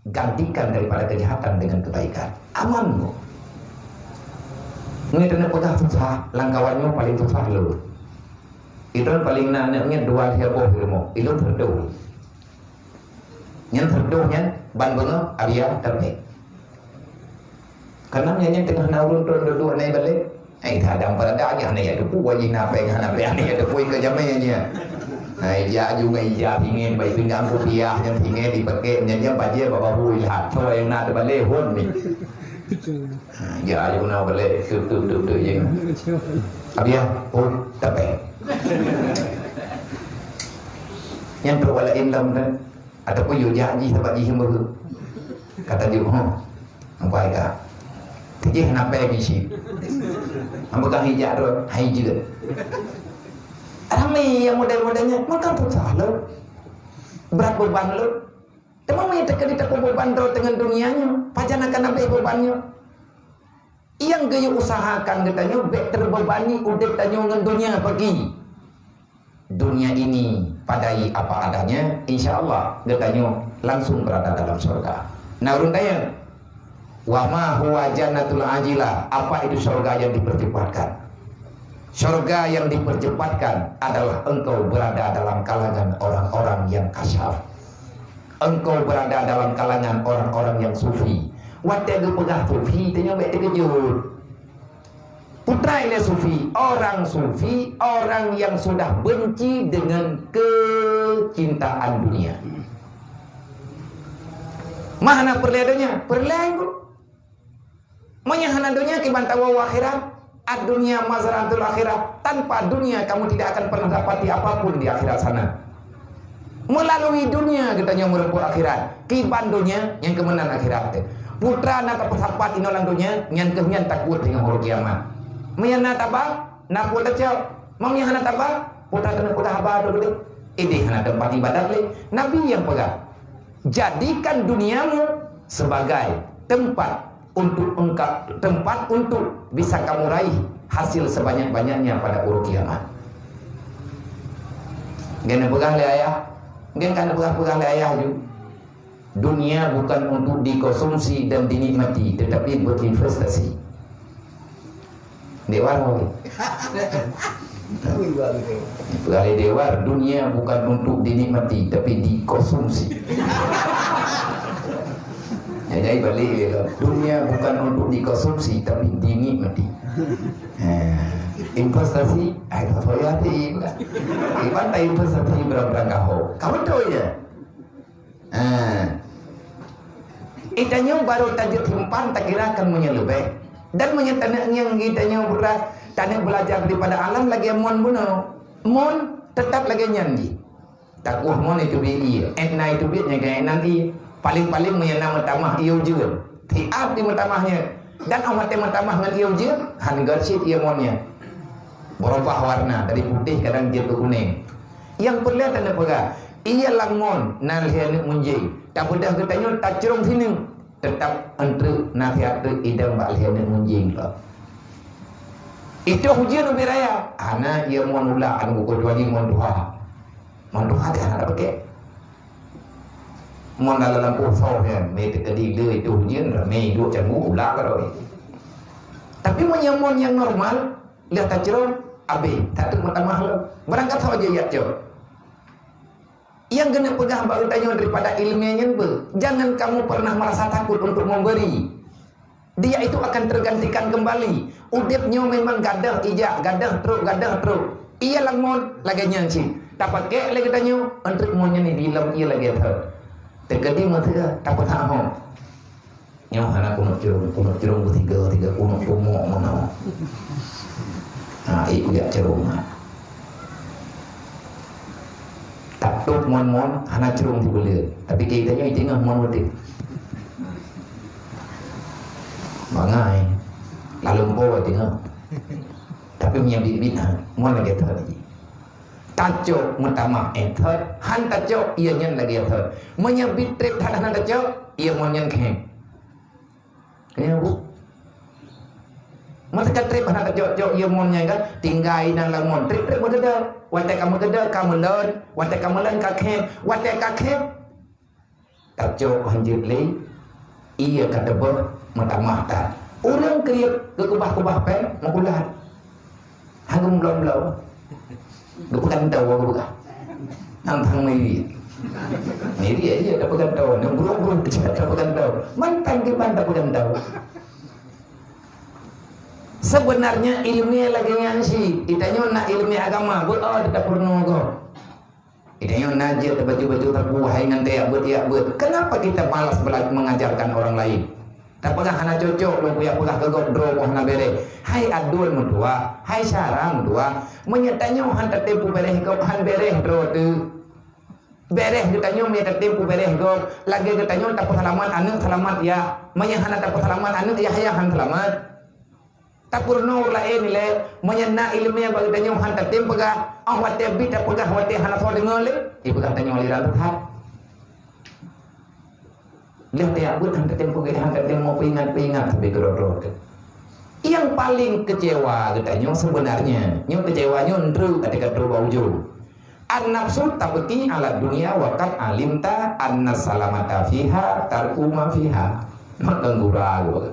gantikan daripada kejahatan dengan kebaikan. Aman nyoe. Nyoe tanyoe peugah susah, lam kawan nyoe paling susah lôn. Ilôn paling na aneuk nyan dua lhèe boh di rumoh. Ilôn Firdaus. Nyan Firdaus nyan ban beungoh Arya Terbaik. Karena nyan, nyan teungoh na ureuëng trok duek-duek na ié balek. Hai, kadang pada dak aja hana ya teupeu, wajih na péng hana péng hana ya teupeu ke jamé nyan. Hai, jak ju ngai ija pingin, bai pinggang kupiah nyan pingin dipakè nyan, nyan bajèe bak bahu ilhat. Soe nyang na teubalek hon ni. Ha, jak ju na balek, tup, tup, tup, tup, je. Abiah, oh, tapè. Nyan trok wala indam kan. Ataupun yue jak jih sabab jih heumbeu. Kata jih, "Huh, nampai ka. Tijih nampai misi. Hamba ka hijak tu, hai jeuet." Ramé nyang model-model nyan, maka susah lom. Brat beban lom. Teuma meunyo teukeudi tapeubeban droe teungon dunia nyoe, pajan akan habéh beban nyoe? Nyang geuyue usahakan geutanyoe bék teubebani udeb tanyoe ngon dunia pagi. Dunia ini padai apa adanya, insya Allah geutanyoe langsung berada dalam surga. Nah, ureuëng tanya, "Wa ma huwa jannatul ajilah?" Apa itu surga yang dipercepatkan? Surga yang dipercepatkan adalah engkau berada dalam kalangan orang-orang yang kasyaf. Engkau berada dalam kalangan orang-orang yang sufi. Watée geupeugah sufi, tanyoe bék teukeujot. Putra ilée sufi, orang sufi, orang yang sudah benci dengan kecintaan dunia. Mah hana peureulée donya, peureulée ku. Meunyo hana donya, kiban tawoe u akhirat. Ad-dunya mazra'atul akhirah. Tanpa dunia, kamu tidak akan pernah dapati apapun di akhirat sana. Meulalui dunia geutanyoe meureumpok akhirat. Kiban dunia nyang keumeunan akhirat teuh. Putra na tapeusapat inoe lam dunia, nyan keuh nyan takot teungoh uroe kiamat. Meunyo na taba, na peue tacok. Meunyo hana taba, putra keuneuk peugah haba tu beutôi. Ideh hana teumpat ibadat lé. Nabi nyang peugah, "Jadikan duniamu sebagai tempat untuk engkau, tempat untuk bisa kamu raih hasil sebanyak-banyaknya pada uroe kiamat." Geuneuk peugah lé ayah, geuneuk peugah-peugah lé ayah ju. Dunia bukan untuk dikonsumsi dan dinikmati, tetapi berinvestasi. Dewar, pegawai dewar, dunia bukan untuk dinikmati, tapi dikonsumsi. Ya, jadi balik dia, dunia bukan untuk dikonsumsi, tapi dinikmati. Eh, investasi, ai, tak payah hati. Iban tak investasi berang-berang kahok. Kamu tahu ya? Ha. Geutanyoe barô tajeuet simpan takira kan meunyoe leubeh. Dan meunyoe taneuk ngieng geutanyoe beurah, taneuk beulajar daripada alam lagèe mon bunoe. Mon teutap lagèe nyan jih. Takuah mon itu bi ie, ék na itu bi nyang keunan ie. Paléng-paléng meunyoe na meutamah ie ujeuen. Siat di meutamah nyan. Dan óh watèe meutamah ngon ie ujeuen, han gét cit ie mon nyan. Beurubah warna dari putéh kadang jeuet keu kunéng. Nyang peureulèe taneuk peugah, ie lam mon na lhèe aneuk meunjéng. Tapeugah geutanyoe tacrông sineuk, teutap eunteuk na siat teuk idong bak lhèe aneuk meunjéng lom. Itu ujeuen ubit raya, hana ie mon ulak anu kecuali mon tuha. Mon tuha teuh hana tapeugah. Mon dalam lampôh soh nyan, mé teukeudi le itu ujeuen, ramé duek canggu, ulak keudroe. Tapi meunyoe mon nyang normal, lheueh tacrông, abéh, tak treuk meutamah lom. Barangkasoe jih jak cok. Nyang geuneuk peugah bak geutanyoe daripada ileumèe nyan beuh, jangan kamu pernah merasa takut untuk memberi. Dia itu akan tergantikan kembali. Udép nyoe memang gadôh ijak, gadôh trok, gadôh trok. Ie lam mon lagèe nyan cit. Tapakék lé geutanyoe, eunteuk mon nyan di lom ie lagèe thot. Teukeudi meuseuha, tapeusahoe. Nyoe hana kunok curông, kunok curông beusigoe-sigoe, kunok pumok meunoe. Ha, ie kujak curông, ha. Tatôp mon-mon hana curông sibuleuen. Tapi keu geutanyoe teungoh mon udép. Bangai. Lalu empo teungoh. Tapi meunyoe bit-bit ha, mon lagèe thot jih. Tacok meutamah ék thot, han tacok ie nyan lagèe thot. Meunyoe bit trép that hana tacok, ie mon nyan khem. Nyoe bu. Masa ka trép hana tacok-cok ie mon nyan kan, tinggai nan lam mon. Trép-trép meukeudeh. Watèe ka meukeudeh, ka meulon. Watèe ka meulon, ka khem. Watèe ka khem, tacok hanjeuet lé. Ie ka teubeuh meutamah that. Ureueng kriet geukeubah-keubah péng meugulat. Hana geumeublom-blom. Geupeugah tau geupeugah. Nang thang Miri. Miri ya, iya, geupeugah tau. Nang burung-burung kecil geupeugah tau. Mantang kiban geupeugah tau. Sebenarnya ileumèe lagèe nyan cit. Geutanyoe na ileumèe agama, beuet oh, teutap peurunoe gob. Geutanyoe na jeuet baju-baju teupeu hai ngon teuyak beuet, yak beuet. Kenapa kita malas bela-, mengajarkan orang lain? Tapeugah hana cocok, lôn kujak peugah keu gob droe boh hana bèrèh. Hai aduen meutuah, hai syara meutuah, meunyoe tanyoe han tatem peubèrèh gob, han bèrèh droe teuh. Bèrèh geutanyoe meunyoe tatem peubèrèh gob, lagèe geutanyoe tapeuseulamat aneuk seulamat yah. Meunyoe hana tapeuseulamat aneuk yah, yah han seulamat. Tapeurunoe ureueng laén ilèe, meunyoe na ileumèe bak geutanyoe han tatem peugah, óh watèe bit tapeugah watèe hana soe deungö lé, ipeugah tanyoe aliran sesat. Lheueh tajak beuet han tatem peugah, han tatem mo peuingat-peuingat sabé keudroe-droe teuh. Nyang paleng keucewa geutanyoe seubeunarnya, nyoe keucewa nyoe ndreuk ka teuka trok bak ujong. An-nafsu tabki 'ala dunya wa qad 'alimta anna salamata fiha tarku ma fiha. Maka gura geuh.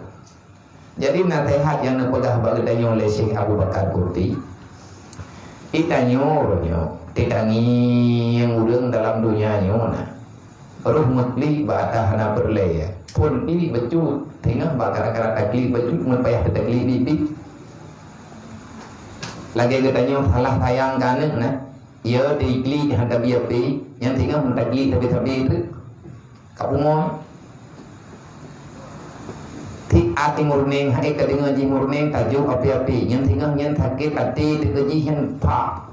Jadi, naseuhat nyang neupeugah bak geutanyoe lé Syekh Abu Bakar Qurti, geutanyoe uroe nyoe teutangieng ureueng dalam donya nyoe na. Roh meuklik bak ata hana peureulèe, phôn klik bacut, teungoh bak gara-gara taklik bacut ngon payah teutaklik biet-biet. Lagèe geutanyoe salah sayang keu aneuk na, ya, teuklik han tabi api, nyan teungoh meutaklik sabe-sabe teuk. Ka pungo. Tiep até meurunéng, hai ka deungoe jih meurunéng, tajok api-api. Nyan singoh nyan sakét até teuka jih nyan, pak.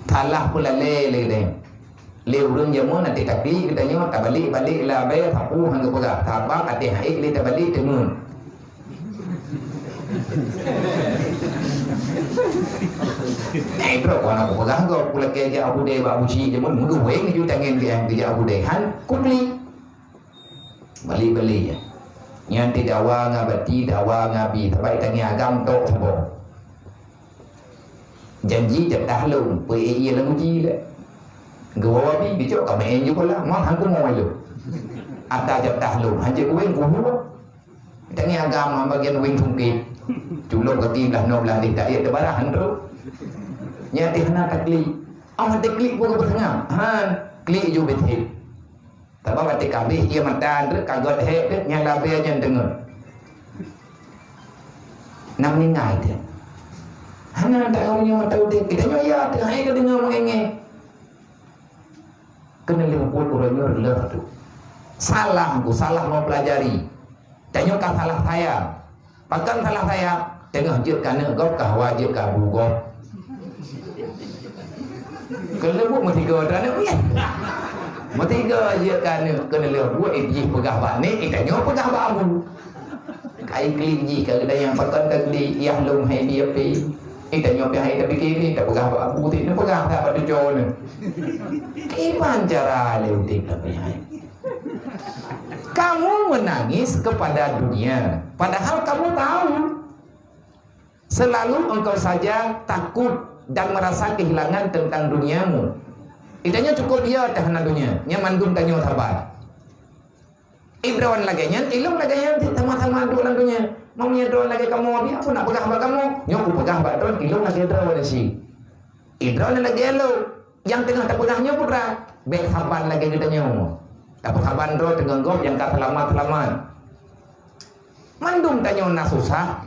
Salah peulalé lé deh. Lé ureueng jameun até taklik geutanyoe tabalek-balek labée sapeue han geupeugah, sabab até hait lé tabalek teungeut. Eh, trok hana kupeugah gob, kulakée jak Abu Dai bak Abu Syik jameun, meuduweng ju tangen geuh jak Abu Dai, han kuklik. Bali-bali. Nyan ti dawa ngon bati, dawa ngon abi, sabab tangieng agam tok saboh. Janji jatah lôn, peue ie lam uji lé. Geuwoe abi, bijok ka maén ju bola, mon han kumoe lôn. Ata jatah lôn, han jeuet kuweng kuhu. Tangieng agam ngon bagian weng sungkét. Culok gaki blah noe blah deh, dak yek teubarah han trok. Nyan ti hana taklik. Ah, taklik pun geupeusangam. Han, klik ju beuthat. Sabab watée ka abéh ié mata treuk, ka gét hék treuk, nyang labée nyan deungoe. Na meuninggai treuk. Hana tahu nyoe mata udeb, geutanyoe ya teuh hai ka deungoe meungéngéng. Keuneulheueh buet uroe nyoe reuloh tu. Salah ku, salah meupelajari. Tanyoe ka salah sayang. Pakon salah sayang? Teungoh jeuet keu aneuk gob ka hawa jeuet keu abu gob. Keuneulheueh buet meusigoe teuh aneuk piah. Meusigoe jeuet keu aneuk, keuneulheueh buet jih peugah bak nek, tanyoe peugah bak abu. Kai klik jih ka geutanyoe pakon ka klik, yah lôn hai di api. Tanyoe pih hai tapike ni, tapeugah bak abu ti, neupeugah that bak tuco ni. Kiban cara lé udeb tapi hai. Kamu menangis kepada dunia, padahal kamu tahu selalu engkau saja takut dan merasa kehilangan tentang duniamu. Tanyoe cukup ya teuh hana dunia, nyan mandum tanyoe saban. Idroen lagée nyan, ilong lagée nyan, sama-sama duek lam dunia. Meunyoe droen lagée kamoe, abi, aku nak peugah bak kamoe. Nyoe kupeugah bak droen, ilong lagée droen si. Idroen lagée lôn. Nyang teungoh tapeugah nyoe putra, bék saban lagée geutanyoe. Tapi saban droe teungoh gob nyang ka seulamat-seulamat. Mandum tanyoe na susah,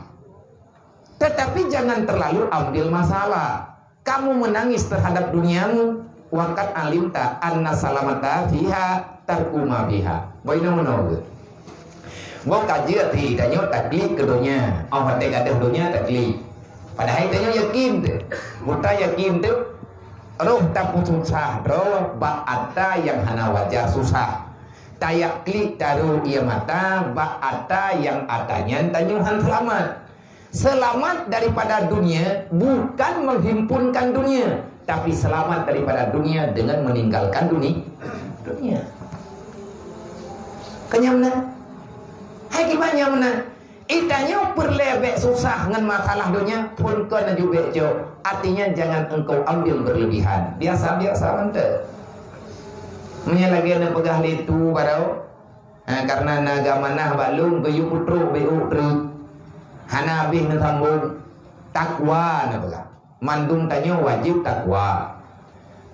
tetapi jangan terlalu ambil masalah. Kamu menangis terhadap duniamu, wa qad alimta anna salamata fiha tarku ma fiha. Boh inoe meunoe geuh. Boh ka jeuet di tanyoe taklik keu donya. Oh, watée gadôh donya taklik. Padahai tanyoe yakin teuh. Meuta yakin teuh, roh tapeususah droe bak ata nyang hana wajar susah. Tayak klik taru ié mata bak ata nyang ata nyan tanyoe han seulamat. Selamat daripada dunia bukan menghimpunkan dunia, tapi selamat daripada dunia dengan meninggalkan duni-, dunia. Kenyang meunan? Hai kiban nyang meunan? Itanyoe peureulée bék susah ngon masalah donya, phon kon laju bék cok. Artinya, jangan engkau ambil berlebihan. Biasa-biasa mantong. Meunyoe lagée neupeugah lé tu baroe, ha, karena na gamanah bak lôn geuyue peutrok bék uek treuk. Hana habéh neusambong. Takwa neupeugah. Mandum tanyoe wajéb takwa.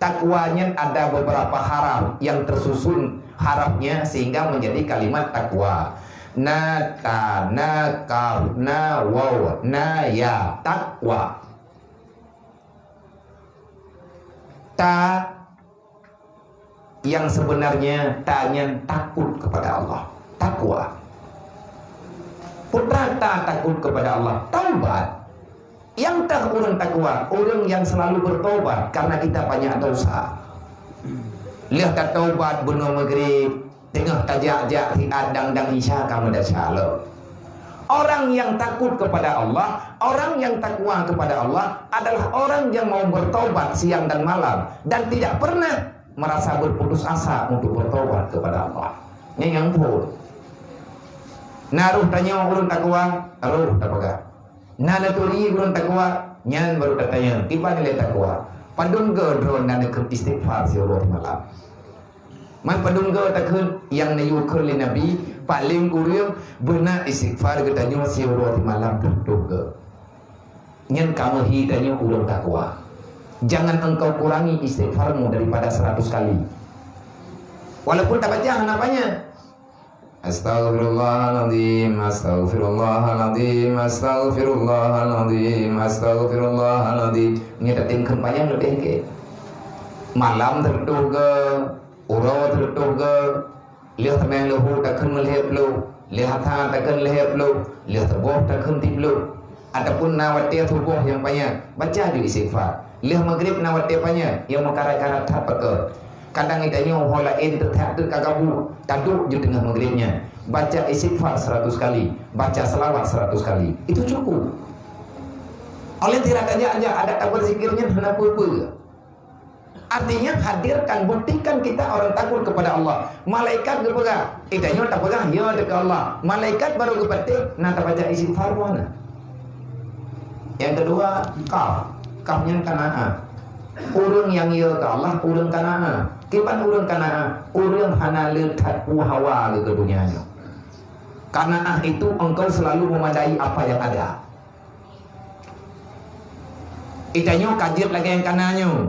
Takwa nyan ada beberapa haraf yang tersusun harafnya sehingga menjadi kalimat takwa. Na, ta, na, kaf, na, waw, na, ya. Takwa. Ta yang sebenarnya ta nyan takut kepada Allah. Takwa. Putra ta takut kepada Allah. Taubat. Nyang teuh ureuëng takwa, ureuëng yang selalu bertobat karena kita banyak dosa. Lheueh tataubat bunoe maghrib, teungoh tajak-jak siat dang-dang isya ka meudesya lom. Orang yang takut kepada Allah, orang yang takwa kepada Allah adalah orang yang mau bertobat siang dan malam dan tidak pernah merasa berputus asa untuk bertobat kepada Allah. Nyan nyang phon. Na roh tanyoe ureuëng takwa, roh tapeugah. Na neuturi ureuëng takwa, nyan baru tatanyong, kiban nilai takwa. Padum goe droe na neukheun istighfar siuroe malam. Man padum goe takheun nyang neuyue kheun lé Nabi, paléng kureueng beuna istighfar geutanyoe siuroe malam tujoh goe. Nyan kamoe hi tanyoe ureuëng takwa. Jangan engkau kurangi istighfarmu daripada seratus kali. Walaupun tabaca hana banyak. Astaghfirullahaladzim, astaghfirullahaladzim, astaghfirullahaladzim, astaghfirullahaladzim. Nyoe tatem kheun panyang leubeh ke. Malam teutuh ke, uroe teutuh ke, lheueh teumeng leuhô takheun meulhèe ploh, lheueh asar takheun lhèe ploh, lheueh suboh takheun tiep ploh. Ataupun na watèe suboh nyang panyang, baca ju istighfar. Lheueh maghrib na watèe panyang, nyang meukarat-karat that pakoe. Kadang geutanyoe ho laén teuthat teuk ka gabuk, taduek ju teungoh maghrib nyan. Baca istighfar seratus kali, baca selawat seratus kali. Itu cukup. Oleh tidak tajak-jak adat tabeuzikir nyan hana peue-peue. Artinya, hadirkan, buktikan kita orang takut kepada Allah. Malaikat geupeugah, geutanyoe tapeugah, "Ya, teuka Allah." Malaikat baru geupatéh, na tabaca istighfar mana? Yang kedua, kaf. Kaf nyan Kanaan. Ureuëng nyang ya keu Allah, ureuëng Kanaan. Kiban ureuëng Kanaan, ureuëng hana le that peue hawa lé keu donya nyoe. Kanaan itu engkau selalu memadai apa yang ada. Geutanyoe ka jeuet lagée nyang kana nyoe.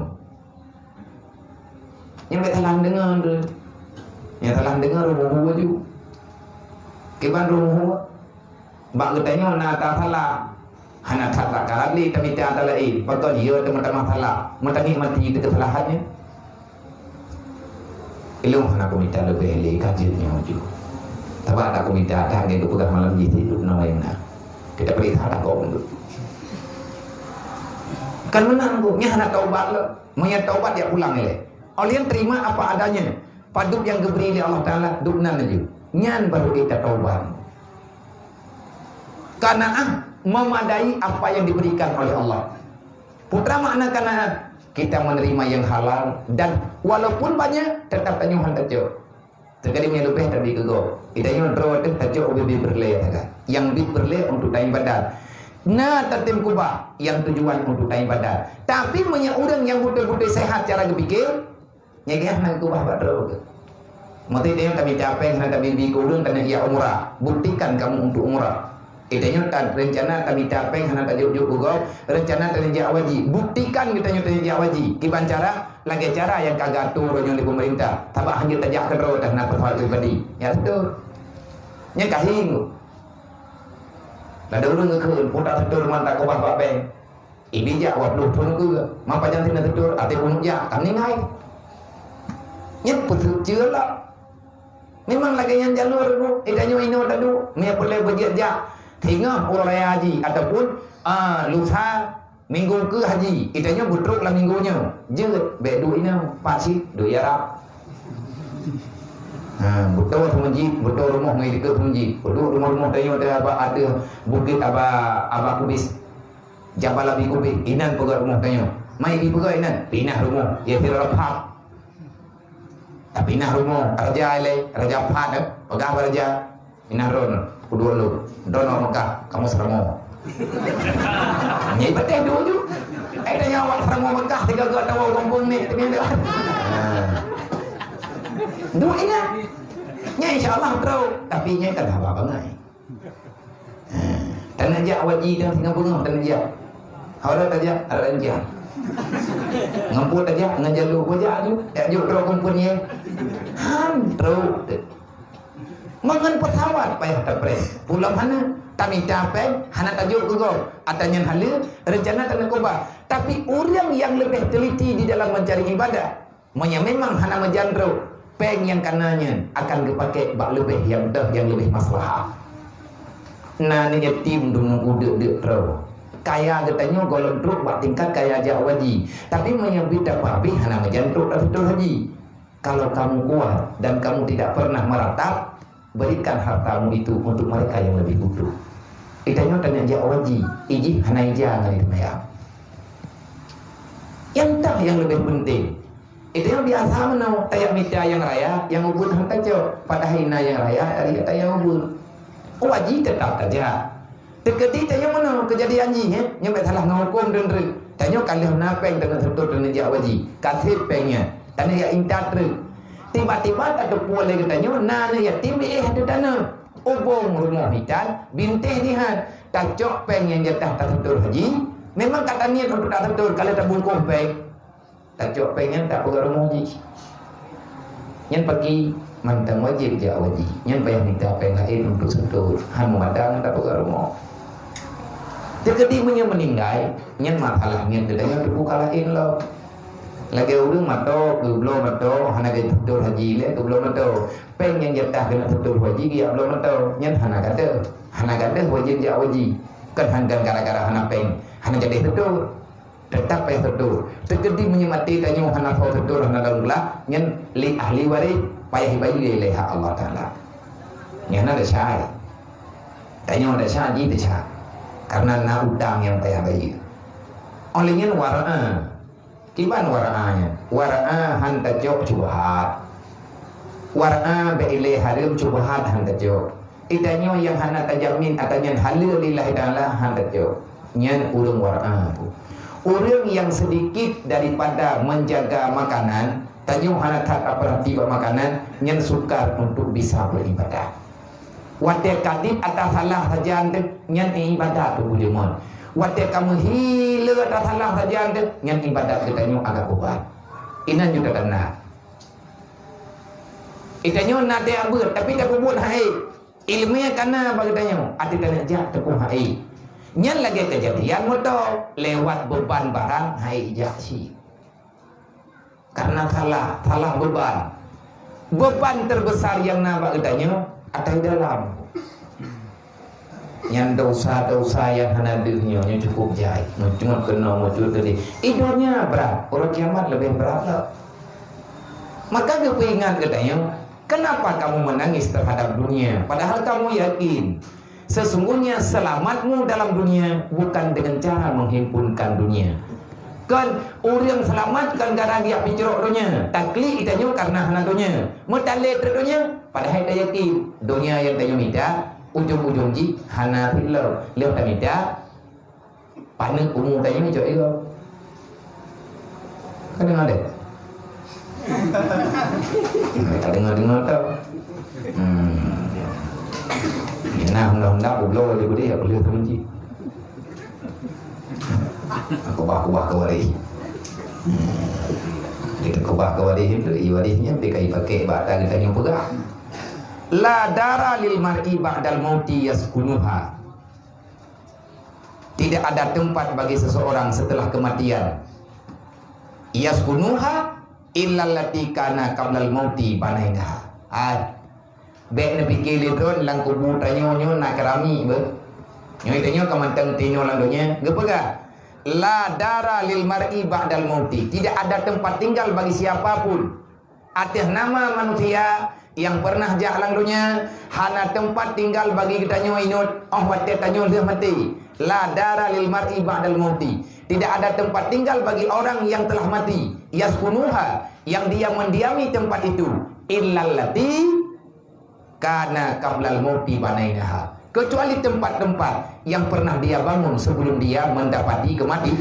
Nyang bèk salah deungoe tu. Nyang salah deungoe rumoh hu laju. Kiban rumoh hu? Bak geutanyoe na ata salah. Hana that lakaran lé tamita ata laén. Pakon? Ya, teuma tamah salah. Meutangieng mati teuka salah nyan. Ilôn hana kumita leubeh lé ka jeuet nyoe ju. Sabab hana kumita that lagée geupeugah malam jih sidroe na nyang na. Kita peuriksa takong tu. Kan meunan tu, nyan hana taubat lom. Meunyo taubat, jak pulang ilée. Oleh terima apa adanya. Padub nyang geubri lé Allah Taala, dub nan laju. Nyan baru kita taubat. Kanaan memadai apa yang diberikan oleh Allah. Putra makna kanaan, kita menerima yang halal dan walaupun banyak, tetap tanyoe han tacok. Teukeudi meunyo leubeh tabi keu gob. Geutanyoe droe teuh tacok ubit-ubit peureulée sagai. Nyang bit peureulée untuk taibadat. Na tatem kubah, nyang tujuan untuk taibadat. Tapi meunyo ureuëng nyang beutôi-beutôi sehat cara geupike, nyan geuh hana kubah bak droe. Maksud nyan tamita péng hana tabi-bi keu ureuëng taneuk jak umrah. Buktikan kamu untuk umrah. Geutanyoe tan rencana tamita péng hana tajok-jok keu gob, rencana taneuk jak haji. Buktikan geutanyoe taneuk jak haji. Kiban cara? Lagée cara nyang ka geuatur uroe nyoe lé peumeurintah. Sabab hanjeuet tajak keudroe teuh na pesawat pribadi. Ya beutôi. Nyan ka hieng. Ladôm ureuëng geukheun, putra seutôt mantong kubah bak bank. Ibi jak dua ploh thon keue, ma pajan sinan teutur, até keuneuk jak, ka meuninggai. Nyan peuseuet ceulah. Memang lagée nyan jalur, Bu. Geutanyoe inoe taduek, meunyo peureulée beujeuet jak. Singoh uroe raya haji ataupun, ah, lusa minggu keue haji. Geutanyoe beutrok lam minggu nyoe. Jeuet, bèk duek inoe, pat cit, duek Arab. Ha, beutôi meuseujid, beutôi rumoh ngon dikeue meuseujid. Peuduek rumoh-rumoh tanyoe teuh bak ateueh bukét Aba, Aba Kubis. Jabal Abi Kubis, inan peugah rumoh tanyoe. Mai di peugah inan, pinah rumoh. Ya sira phat. Tapi nah rumoh, raja ilée, raja phat, eh. Peugah bak raja. Pinah droe, peuduek lôn. Droe Mekah, kamoe Seuramoe. Nyang patéh duek ju. Eh, tanyoe awak Seuramoe Mekah, tiga-tiga tawoe gampông ni, tapi ada. Ha. Duek ingat. Nyan insya Allah droe, tapi nyan kan haba bangai. Ha, taneuk jak haji dan singoh beungoh taneuk jak. Hana tajak, ada rencana. Ngon peue tajak, ngon jalur peue jak ju, jak jok droe kompeni. Han trok. Mangat pesawat payah tapreh. Pulang hana, tamita péng, hana tajok keu gob. Ata nyan haleue, rencana taneuk kubah. Tapi ureuëng nyang leubeh teliti di dalam mencari ibadah, meunyo memang hana meujan trok, péng nyang kana nyan akan geupaké bak leubeh nyang deuh nyang leubeh maslahah. Na aneuk yatim dum nunggu deuk-deuk trok. Kaya geutanyoe gohlom trok bak tingkat kaya jak haji. Tapi meunyo bit dapat habéh hana meujan trok taseutôt haji. Kalau kamu kuat dan kamu tidak pernah meratap, berikan hartamu itu untuk mereka yang lebih butuh. Geutanyoe taneuk jak haji, ijih hana ija ngon ija mayam. Nyang teuh nyang leubeh peunteng. Geutanyoe biasa meunoe tajak mita nyang raya, nyang ubeut han tacok. Padahai na nyang raya, raya tajak ubeut. Haji teutap tajak. Teukeudi tanyoe meunoe keujadian jih, eh, nyoe bèk salah ngon hukôm dan treuk. Tanyoe ka lheueh na péng taneuk seutôt taneuk jak haji. Ka sép péng nyan. Taneuk jak intat treuk. Tiba-tiba tateupeue lé geutanyoe na aneuk yatim éh ateueh tanoh. Ubông rumoh itan, bintéh jihan. Tacok péng nyang jatah taseutôt haji. Memang ka taniet untuk taseutôt, ka lheueh tabungkôh péng. Tacok péng nyan tapeugah rumoh jih. Nyan paki mantong wajéb jak haji. Nyan payah mita péng laén untuk seutôt. Han meumada ngon tapeugah rumoh. Teukeudi meunyoe meuninggai, nyan masalah nyan geutanyoe teubuka laén lom. Lagée ureuëng mato, geubloe mato, hana geuseutôt haji lé, geubloe mato. Péng nyang jatah keuneuk seutôt haji geujak bloe mato. Nyan hana gadôh. Hana gadôh wajéb jak haji. Kan han, kan gara-gara hana péng, hana jadi seutôt. Teutap payah seutôt. Teukeudi meunyoe maté tanyoe hana soe seutôt, hana lôn glah, nyan lé ahli waréh payah ibayeue lé hak Allah Taala. Nyan hana desya. Tanyoe desya jih desya. Karena na utang nyang payah bayeue. Óh lheueh nyan wara'a. Kiban wara'a nyan? Wara'a han tacok syubhat. Wara'a bèk ilèe hareuem syubhat han tacok. Geutanyoe nyang hana tajamin ata nyan haleue lillahi ta'ala han tacok. Nyan ureueng wara'a. Ureueng nyang seudikit daripada menjaga makanan, tanyoe hana that tapeurati bak makanan, nyan sukar untuk bisa beribadah. Watèe ka dip ata salah sajan teuh, nyan ibadat keu buleumon. Watèe ka meuhileu ata salah sajan teuh, nyan ibadat geutanyoe agak beuban. Inan juta tanda. Geutanyoe na teuh beuet, tapi tapeubuet hak ék. Ileumèe ka na bak geutanyoe, até taneuk jak teupeu hak ék. Nyan lagèe keujadian moto, lewat beuban barang, hak ék jak cit. Karena salah, salah beuban. Beuban teubesar nyang na bak geutanyoe, ata dalam. Nyan dosa-dosa nyang hana deuh nyoe, nyoe cukup jai. Meucut keunoe, meucut keudéh. Di donya brat, uroe kiamat leubeh brat lom. Maka geupeuingat geutanyoe, kenapa kamu menangis terhadap dunia, padahal kamu yakin sesungguhnya selamatmu dalam dunia bukan dengan cara menghimpunkan dunia. Kon ureueng seulamat kon gara geujak picrok donya, taklik geutanyoe karena hana donya. Meutalé trok donya, padahai tayakin donya nyang tanyoe mita, ujong-ujong jih hana reuloh. Lheueh tamita, paneuk umu tanyoe jok igoe. Ka deungoe deh? Ka deungoe-deungoe tau. Hmm. Nah, honda-honda peubloe di budaya, peuleueh teumeuji. Keubah-keubah keu waréh. Hmm. Kita keubah keu waréh itu, i waréh nyan pih ka ipakai bak ata geutanyoe peugah. La dara lil mar'i ba'dal mauti yaskunuha. Tidak ada tempat bagi seseorang setelah kematian. Yaskunuha illallati kana qablal mauti banainaha. Hai, bèk neupike lé droe lam kubu tanyoe nyoe na keramik beuh. Nyoe tanyoe ka mantong tinoe lam donya. Geupeugah, "La dara lil mar'i ba'dal mauti." Tidak ada tempat tinggal bagi siapa pun. Ateueh nama manusia nyang pernah jak lam donya, hana teumpat tinggal bagi geutanyoe inot óh watèe tanyoe lheueh maté. La dara lil mar'i ba'dal mauti. Tidak ada tempat tinggal bagi orang yang telah mati. Yaskunuha, yang dia mendiami tempat itu. Illallati kana qablal mauti banainaha. Kecuali tempat-tempat yang pernah dia bangun sebelum dia mendapati kemati-,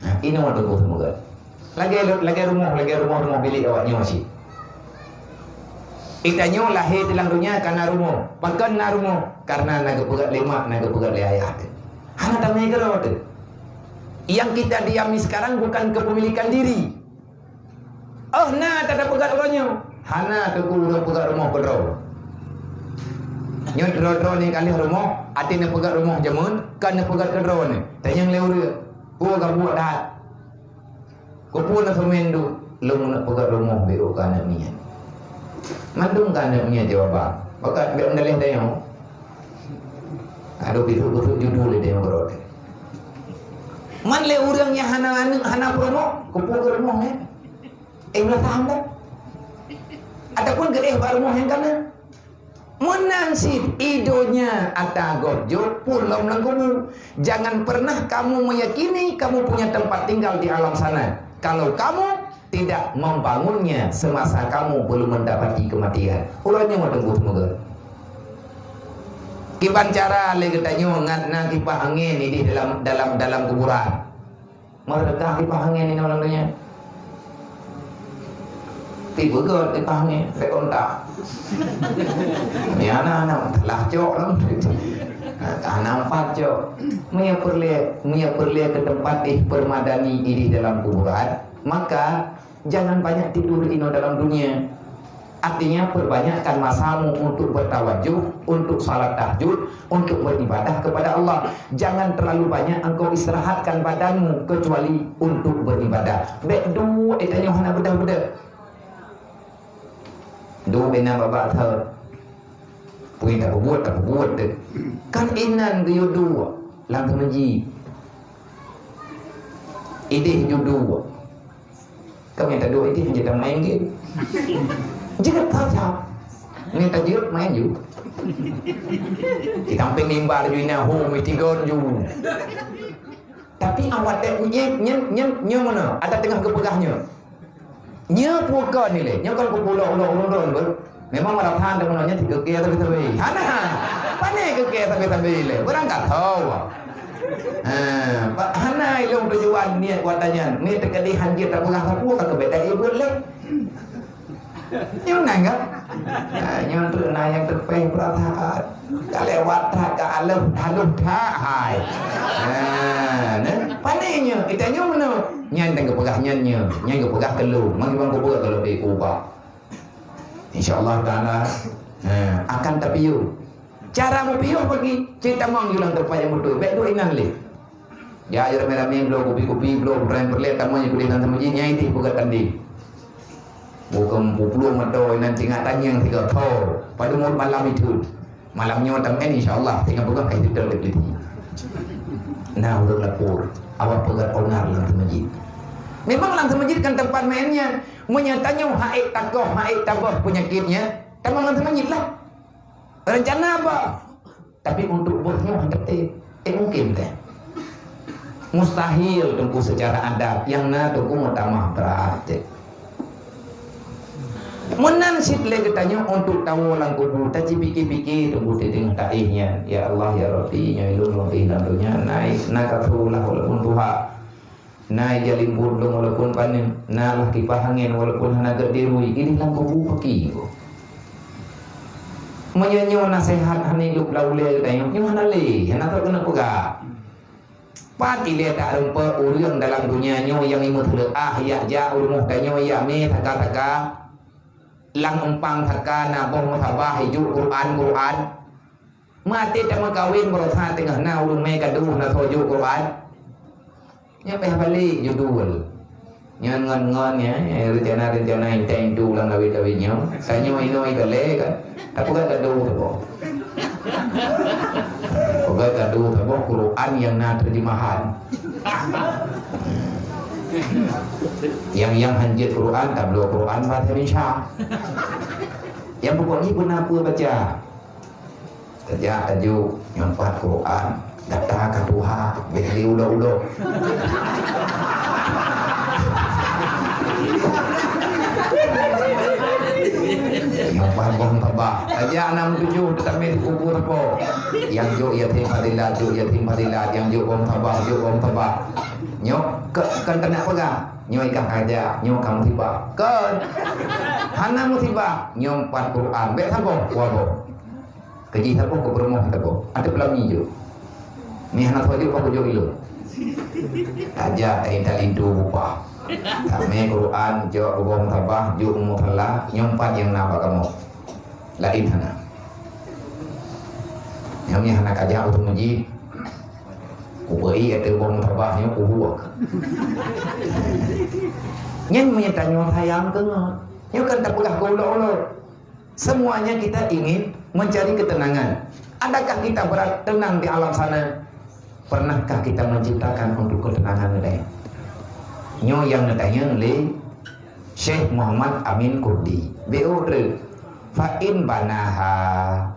ha, inoe teungku seumoga. Lagèe, lagèe rumoh, lagèe rumoh-rumoh bilék awak nyoe cit. Geutanyoe lahé di lam donya ka na rumoh. Pakon na rumoh? Karena na geupeugöt lé mak, na geupeugöt lé ayah teuh. Hana tamé keudroe teuh. Yang kita diami sekarang bukan kepemilikan diri. Oh, na tapeugöt uroe nyoe. Hana teungku ureueng peugöt rumoh keudroe. Nyoe droe-droe nyoe ka lheueh rumoh, até neupeugöt rumoh jameun, ka neupeugöt keudroe nyoe. Tanyong lé ureueng, peue ka buet that? Keupeue na seumén duek? Lôn neuk peugöt rumoh beu ka aneuk miet. Mandum ka aneuk miet jawaban. Pakat bèk meudaléh tanyoe. Aduh, bisuk-bisuk judul lé tanyoe keudroe. Man lé ureueng nyang hana aneuk, hana peurumoh, keupeue rumoh nyan? Eh, ulah paham dah? Ataupun geuéh bak rumoh nyang ka na? Meunan cit, i donya ata gob jok, pulang lam kubu. Jangan pernah kamu meyakini kamu punya tempat tinggal di alam sana, kalau kamu tidak membangunnya semasa kamu belum mendapati kematian. Uroe nyoe teungku seumoga. Kiban cara lé geutanyoe ngat na kipah angén idéh dalam, dalam, dalam kuburan. Meureudekah kipah angén inoe lam donya. Tibeugöt kipah angén, bèk kontak. Ni aneuk-aneuk, lah cok lom. Hana empat cok. Meunyoe peureulèe, meunyoe peureulèe keu teumpat dipermadani idéh dalam kuburan, maka jangan banyak tidur inoe dalam dunia. Artinya, perbanyakkan masamu untuk bertawajuh, untuk salat tahajud, untuk beribadah kepada Allah. Jangan terlalu banyak engkau istirahatkan badanmu kecuali untuk beribadah. Bèk duek tanyoe hana beudôh-beudôh. Duek inan babah thot. Peue tapeubuet, tapeubuet deh. Kan inan geuyue duek lam teumeuji. Idéh ju duek. Kami taduek idéh, jeuet main game. Jeuet that-that. Ni tajeuet main ju. Di sampéng mimbar ju inan, ho, meustigon ju. Tapi awak teuh nyan, nyan, nyan, nyan meunoe, ada teungoh geupeugah nyoe. Nyoe peue kon ilée, nyoe kon kupeulok-lok ulôn-ulôn beuh. Memang malah that deungon nyoe tikeuke sabe-sabe. Hana. Pane keuke sabe-sabe ilée. Beurangkat ho. Ha, ba-, hana ilôn tujuan niet watée nyan. Niet teukeudi hanjeuet tapeugah sapeue ka keubeda ié buet lé. Nyoe nan kan? Ha, nyoe treuk na nyang teupéh peurasaan. Ka lewat that, ka aleuh, aleuh that, hai. Ha, nah, pane nyoe, kita nyoe meunoe. Nyan nyang geupeugah nyan nyoe, nyang geupeugah keu lôn. Mangkibang kupeugah keu lôn, eh, ubah. Insya Allah Taala, ha, akan tapiôh. Cara mupiôh bagi, cit tamong ju lam teumpat nyang beutôi. Bèk duek inan lé. Ya, ya, ramé-ramé bloe kupi-kupi, bloe peureulèe-peureulèe, tamong ju keudéh lam teumpat, nyang itih peugöt tandi. Bukon pupuluh meuto inan tingak tanyong tiga tho. Padum malam itu. Malam nyoe tamong, insya Allah, tingak peugah kai beutôi lé. Nah, ureueng lapor, awak peugöt onar lam teumpat. Memang lam teumpat kan tempat mainnya. Meunyoe tanyoe ha'ék tagoh, ha'ék taboh peunyakitnya, tamong lam teumpat lah. Rencana apa? Tapi untuk boh nyoe hana teuntèe. Eh, mungkin teuh. Mustahil teungku secara adat, nyang na teungku meutamah brat teuh. Meunan cit lé geutanyoe untuk tawoe lam kubu, tacipike-pike teungku teudeungoe taéh nyan. Ya Allah, ya Rabbi, nyoe lôn lôn éh lam donya, na, na ka tulah walaupun tuha. Na ija limbot lôn walaupun paneuk, na lah kipah angén walaupun hana gét dirui, idéh lam kubu paki. Meunyoe nyoe naseuhat hana lheueh lam ulèe geutanyoe, nyoe hana lé, hana trok keuneuk peugah. Pat ilèe tarumpok ureueng dalam donya nyoe nyang imeuteuleuah, yak jak u rumoh tanyoe, yak mé saka-saka, lam eumpang saka na boh meutabah ijok Quran, Quran. Maté tameukawen baroesa teungoh na ureueng mé gadoh na soe jok Quran. Nyan payah balek judul. Nyan ngon-ngon, ya, rencana-rencana intai intu lam lawét-lawét nyoe. Tanyoe inoe ikalé kan. Tapi kan gadoh saboh. Peugah gadoh saboh Quran nyang na terjemahan. Nyang, nyang hanjeuet Quran, tabloe Quran bahasa Indonesia. Nyang pokok jih beuna peue baca. Tajak tajok, nyoe pat Quran, gata ka tuha, bèk lé udoe-udoe. Nyoe pat boh meutabah. Tajak nam tujoh, teutamé di kubu teupok. Nyang jok yatim fadilat, jok yatim fadilat, nyang jok boh meutabah, jok boh meutabah. Nyoe ke-, kon teunak peugah, nyoe ikah aja, nyoe ka musibah. Kon. Hana musibah, nyoe pat Quran, bèk saboh, dua boh. Keujih saboh, keu peurumoh saboh. Ateueh peulami jok. Ni hana soe jok, bah kujok ilôn. Tajak, eh, talinto bupah. Tamé Quran, jok boh meutabah, jok musala, nyoe pat nyang na bak kamoe. Laén hana. Nyoe meunan hana kajak u teumujih. Kubri ateueh boh meutabah nyoe kuhue. Nyan meunyoe tanyoe sayang keu ngon. Nyoe kan tapeugah keu ulok-ulok. Semuanya kita ingin mencari ketenangan. Adakah kita berada tenang di alam sana? Pernahkah kita menciptakan untuk ketenangan lain? Nyoe nyang neutanyong lé Syekh Muhammad Amin Kurdi. B O R. Fa in banaha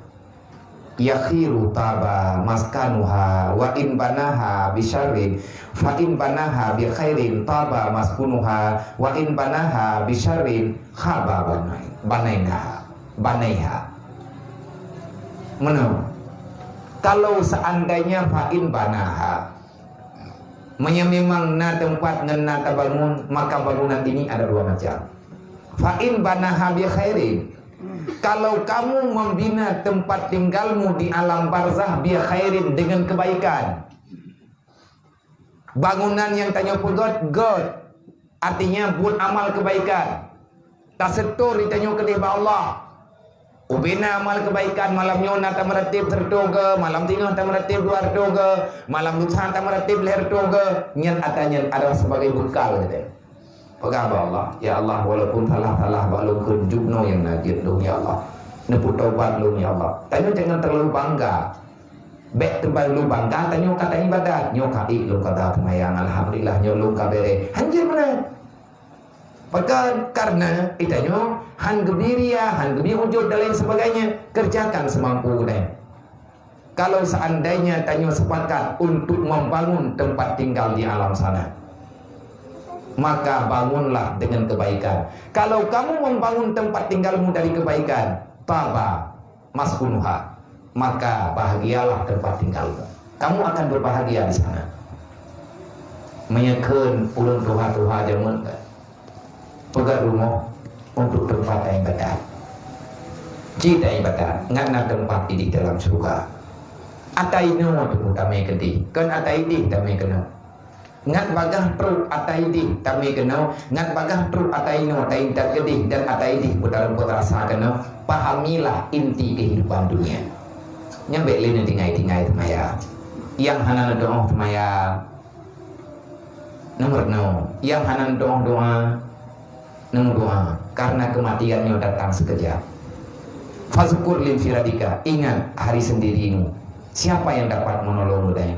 bi khairin taba maskanuha, wa in banaha bi syarrin, fa in banaha bi khairin taba maskunuha, wa in banaha bi syarrin khaba banai-, banainaha, banaiha. Meunoe. Kalau seandainya fa in banaha, meunyoe memang na teumpat ngon na tabangun, maka bangunan ini ada dua macam. Fa in banaha bi khairin. Kalau kamu membina tempat tinggalmu di alam barzah bi khairin, dengan kebaikan. Bangunan nyang tanyoe peugöt, göt. Artinya, buet amal kebaikan. Taseutôt di tanyoe keudeh bak Allah. Ubena amal kebaikan, malam nyoe na tameuratéb sireutôh goe, malam singoh tameuratéb dua reutôh goe, malam lusa tameuratéb lhèe reutôh goe, nyan ata nyan adalah sebagai bekal geutanyoe. Peugah bak Allah, "Ya Allah, walaupun salah-salah bak lôn kheun, jubnoe nyang na jeuet lôn, ya Allah. Neupeutobat lôn, ya Allah." Tanyoe jangan terlalu bangga. Bék teubang lubang, ka tanyoe ka taibadat, nyoe ka ék lôn ka seumayang, alhamdulillah, nyoe lôn ka béré. Hanjeuet meunan. Pakon? Karena geutanyoe han geubri ria, han geubri ujub dan lain sebagainya. Kerjakan semampu geutanyoe. Kalau seandainya tanyoe sepakat untuk membangun tempat tinggal di alam sana, maka bangunlah dengan kebaikan. Kalau kamu membangun tempat tinggalmu dari kebaikan, taba maskunuha, maka bahagialah tempat tinggalmu. Kamu akan berbahagia di sana. Meunyoe kheun ulôn tuha-tuha jameun, peugöt rumoh untuk tempat ibadat. Cit ibadat, ngat na tempat idéh dalam syeuruga. Ata inoe teungku tamé keudéh, kon ata idéh tamé keunoe. Ngat bagaih trok ata idéh tamé keunoe, ngat bagaih trok ata inoe taintat keudéh dan ata idéh beutareupot rasa keunoe. Pahamilah inti kehidupan dunia. Nyan bék lé neutinggai-tinggai seumayang. Nyang hana neudoh seumayang, neumeurunoe. Nyang hana neudoh doa, neumeudoa, karena kematian nyoe datang sekejap. Fazkur linfiradika, ingat hari sendirimu. Siapa yang dapat menolong geutanyoe?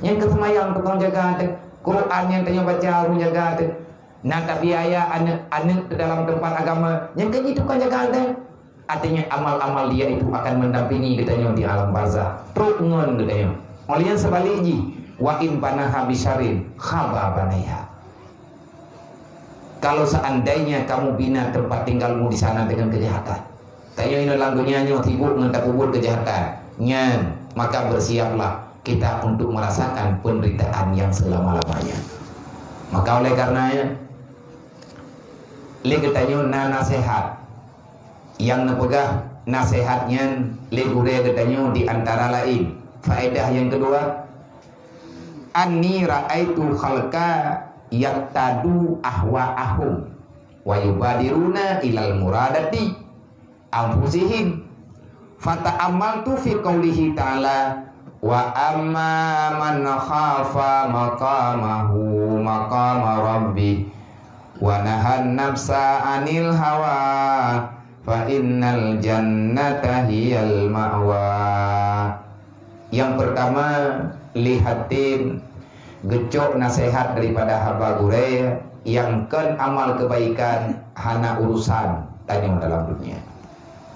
Nyang ka seumayang tukang jaga teuh, Quran nyang tanyoe baca ureueng jaga teuh. Na tabiaya aneuk-aneuk di dalam tempat agama, nyang ka jitukang jaga teuh. Artinya amal-amal dia itu akan mendampingi geutanyoe di alam barzakh. Trok ngon geutanyoe. Óh lheueh nyan seubalik jih, wa in banaha bisyarrin khaba banaiha. Kalau seandainya kamu bina tempat tinggalmu di sana dengan kejahatan, tanyoe inoe lam donya nyoe sibuk ngon tapeubuet kejahatan, nyan, maka bersiaplah kita untuk merasakan penderitaan yang selama-lamanya. Maka oleh karenanya, lé geutanyoe na nasehat. Nyang neupeugah nasehat nyan lé gurée geutanyoe di antara laén. Faedah nyang keudua, "Anni ra'aitu khalqa yattadu ahwa'ahum wa yubadiruna ilal muradati anfusihim." Fata'ammaltu fi qaulihi ta'ala, "Wa amma man khafa maqamahu maqama rabbih wa nahan nafsa 'anil hawa fa innal jannata hiyal ma'wa." Nyang pertama, lé Hatim geucok nasehat daripada haba gurée, nyang kon amal kebaikan hana urusan tanyoe dalam dunia.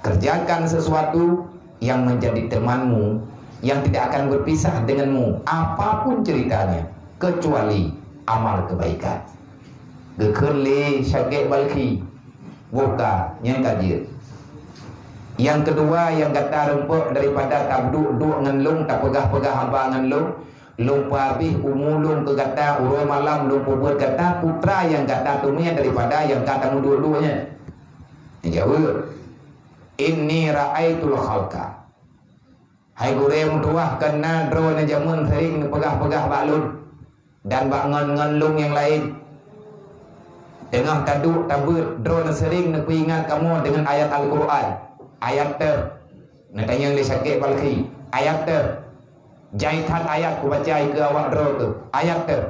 Kerjakan sesuatu yang menjadi temanmu, yang tidak akan berpisah denganmu, apapun ceritanya, kecuali amal kebaikan. Geukheun lé Syakik Balkhi, boh ka, nyan ka jeuet. Nyang keudua, nyang gata rumpok daripada taduek-duek ngon lôn, tapeugah-peugah haba ngon lôn, lôn peuhabéh umu lôn keu gata, uroe malam lôn peubuet gata putra nyang gata teumé daripada nyang ka tameuduek-duek nyan. Jaweueb, "Inni ra'aitul khalqa." Hai gurée meutuwah, kon na droeneuh jameun sering neupeugah-peugah bak lôn dan bak ngon-ngon lôn nyang laén. Teungoh taduek tabeuet, droeneuh sering neupeuingat kamoe deungon ayat Al-Qur'an. Ayat teuh. Neutanyong lé Syakik Balkhi. Ayat teuh. Jai that ayat kubaca keu awak droe teuh. Ayat teuh.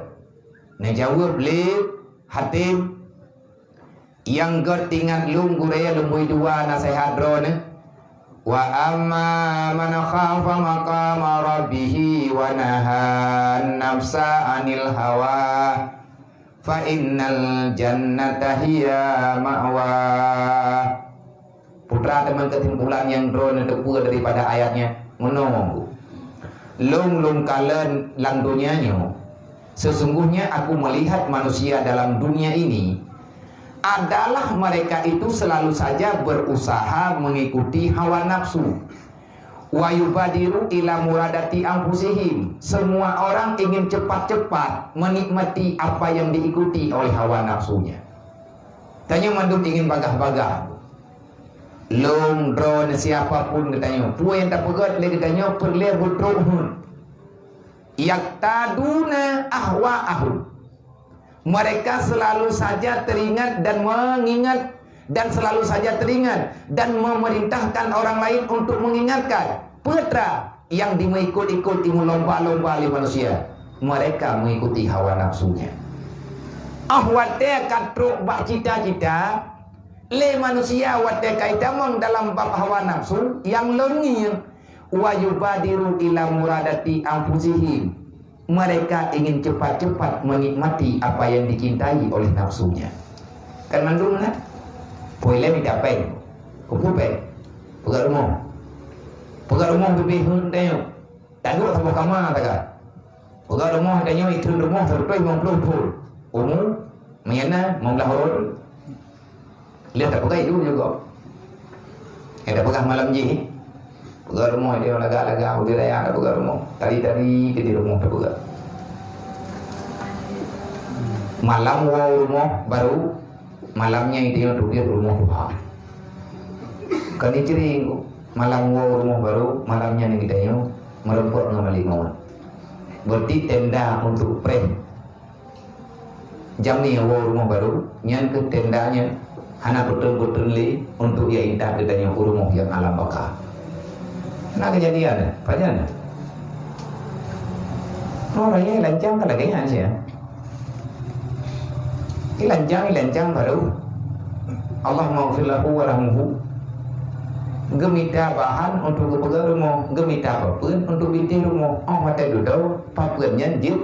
Neujaweueb lé Hatim, "Nyang gét ingat lôn gurée lôn bui dua nasehat droeneuh. Wa amma man khafa maqama rabbihi wa nahan nafsa 'anil hawa fa innal jannata hiya ma'wa." Putra teuma keusimpulan nyang droeneuh teupeue daripada ayat nyan, meunoe, lôn lôn kalon lam donya nyoe, sesungguhnya aku melihat manusia dalam dunia ini adalah mereka itu selalu saja berusaha mengikuti hawa nafsu. Wa yubadiru ila muradati anfusihim. Semua orang ingin cepat-cepat menikmati apa yang diikuti oleh hawa nafsunya. Tanyoe mandum ingin bagah-bagah. Lôn, droeneuh, siapa pun geutanyoe, peue nyang tapeugét lé geutanyoe peureulée beutrok hon. Yaktaduna ahwa'ahum. Mereka selalu saja teringat dan mengingat, dan selalu saja teringat dan memerintahkan orang lain untuk mengingatkan. Peue teuma nyang dimeuikot-ikot, dimulomba-lomba lé manusia? Mereka mengikuti hawa nafsunya. Óh watée ka trok bak cita-cita, lé manusia watée ka itamong dalam bab hawa nafsu, nyang lôn ngieng, Wa yubadiru ila muradati anfusihim. Mereka ingin cepat-cepat menikmati apa yang dicintai oleh nafsunya. Kan mandum na? Pue lé mita péng. Kupu péng. Peugah rumoh. Peugah rumoh leubeh hun tanyoe. Taduek saboh kama taga. Peugah rumoh tanyoe, ikheun rumoh seratus lima puluh thon. Umu, meunyo na, lima belas thon. Lheueh tapeugah idup juga. Eh, tapeugah malam jih. Peugah rumoh dia lagak-lagak, udah raya tapeugah rumoh. Tadi-tadi ke di rumoh tapeugah. Malam woe rumoh baru, malam nyan itu yang tutup rumoh tuha. Kan dicering, malam woe rumoh baru, malam nyan kita nyoe meureumpok ngon malék maut. Berarti tenda untuk preh. Jamé woe rumoh baru, nyan keuh tendanya hana peutrön-peutrön lé untuk ya intat geutanyoe u rumoh nyang alam baka. Na keujadian, pajan? Oh, raya lancang ka lagée nyan sia. Ilancang, ilancang baru. Allahumma ghfir lahu warhamhu. Geumita bahan untuk geupeugah rumoh, geumita papeuen untuk bintéh rumoh. Oh, watée dudoe, papeuen nyan jeuet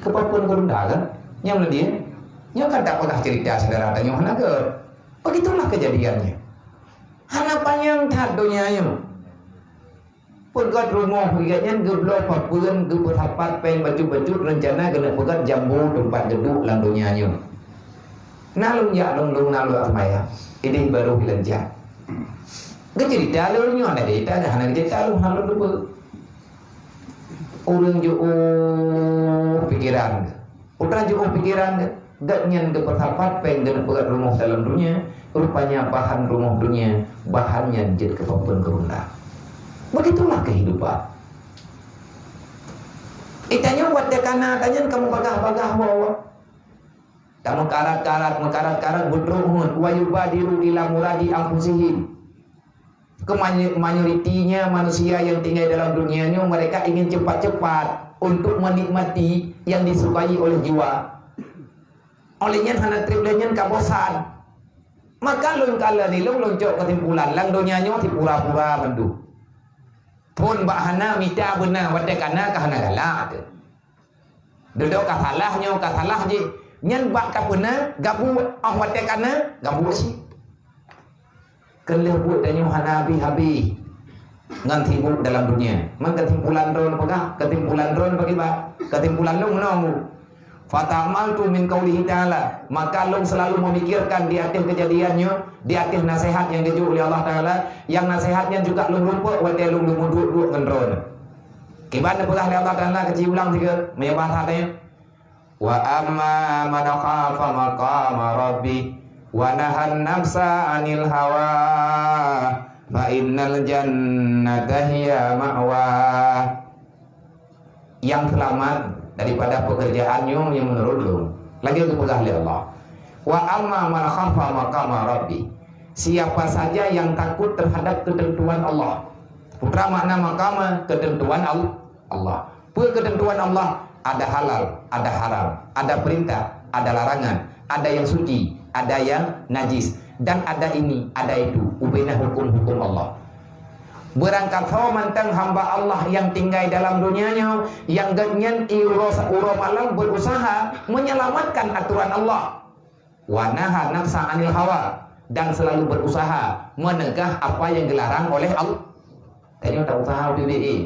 keu papeuen gurunda kan? Nyang meudeh, nyoe kan tapeugah cerita syedara tanyoe hana gét. Begitulah kejadiannya. Hana panyang that donya nyoe. Peugét rumoh geuh nyan geubloe papeuen, geupeusapat péng bacut-bacut, reuncana geuneuk peugét jambo teumpat geuduek lam donya nyoe. Na lôn jak lôn-lôn na lôn asmaya. Ideh barô hilan jak. Geucerita lôn nyoe, ada cerita dah, hana geucerita lôn, hana lôn lupa. Ureuëng jiôh pikeran. Ureuëng jiôh pikeran, gét nyan geupeusapat péng geuneuk peugét rumoh dalam dunia, rupanya bahan rumoh dunia, bahan nyan jeuet keu papeuen gurunda. Begitulah kehidupan. Itanyoe buet dek kana tanyan kamoe bagah-bagah woe. Tameukarat-karat, meukarat-karat, beutrok heuet, wa yubadiru ila muradi anfusihim. Keu many-, majoritinya manusia yang tinggal dalam dunia nyoe, mereka ingin cepat-cepat untuk menikmati yang disukai oleh jiwa. Oleh nyan hana treb lé nyan ka bosan. Maka lôn kala nilông lôn cok keusimpulan, lam donya nyoe sipura-pura mandum. Phon bak hana mita beuna watée kana ka hana galak teuh. Dudoe ka salah nyoe, ka salah jih. Nyan bak ka beuna gabuek, óh watée kana gabuek cit. Keu lheueh buet tanyoe hana habéh-habéh ngon sibuk dalam dunia. Man keusimpulan droe peugah, keusimpulan droe bagi bak, keusimpulan lôn meunoe. Fata'amaltu min qaulihi ta'ala, maka lôn selalu memikirkan di ateueh kejadian nyoe, di ateueh nasihat nyang geujok lé Allah Taala, nyang nasihat nyan juga lôn rumpok watée lôn leumoh duek-duek ngon droe. Kiban neupeugah lé Allah Taala keuci ulang sigoe, meunyoe bahasa tanyoe, "Wa amma man khafa maqama rabbih wa nahan nafsa 'anil hawa, fa innal jannata hiya ma'wa." Nyang seulamat daripada pekerjaan nyoe nyang meunurot lôn. Lagée geupeugah lé Allah, "Wa amma man khafa maqama rabbih." Siapa saja yang takut terhadap ketentuan Allah. Putra makna maqama, ketentuan Al-, Allah. Peue keuteuntuan Allah? Ada halal, ada haram, ada perintah, ada larangan, ada yang suci, ada yang najis, dan ada ini, ada itu, ubena hukum-hukum Allah. Beurangkat soe mantong hamba Allah nyang tinggai dalam donya nyoe, nyang geuhnyan i uroe sa-, uroe malam berusaha menyelamatkan aturan Allah. Wa naha nafsa 'anil hawa, dan selalu berusaha meunegah apa yang dilarang oleh Allah. Tanyoe ta usaha ubé-bé ék.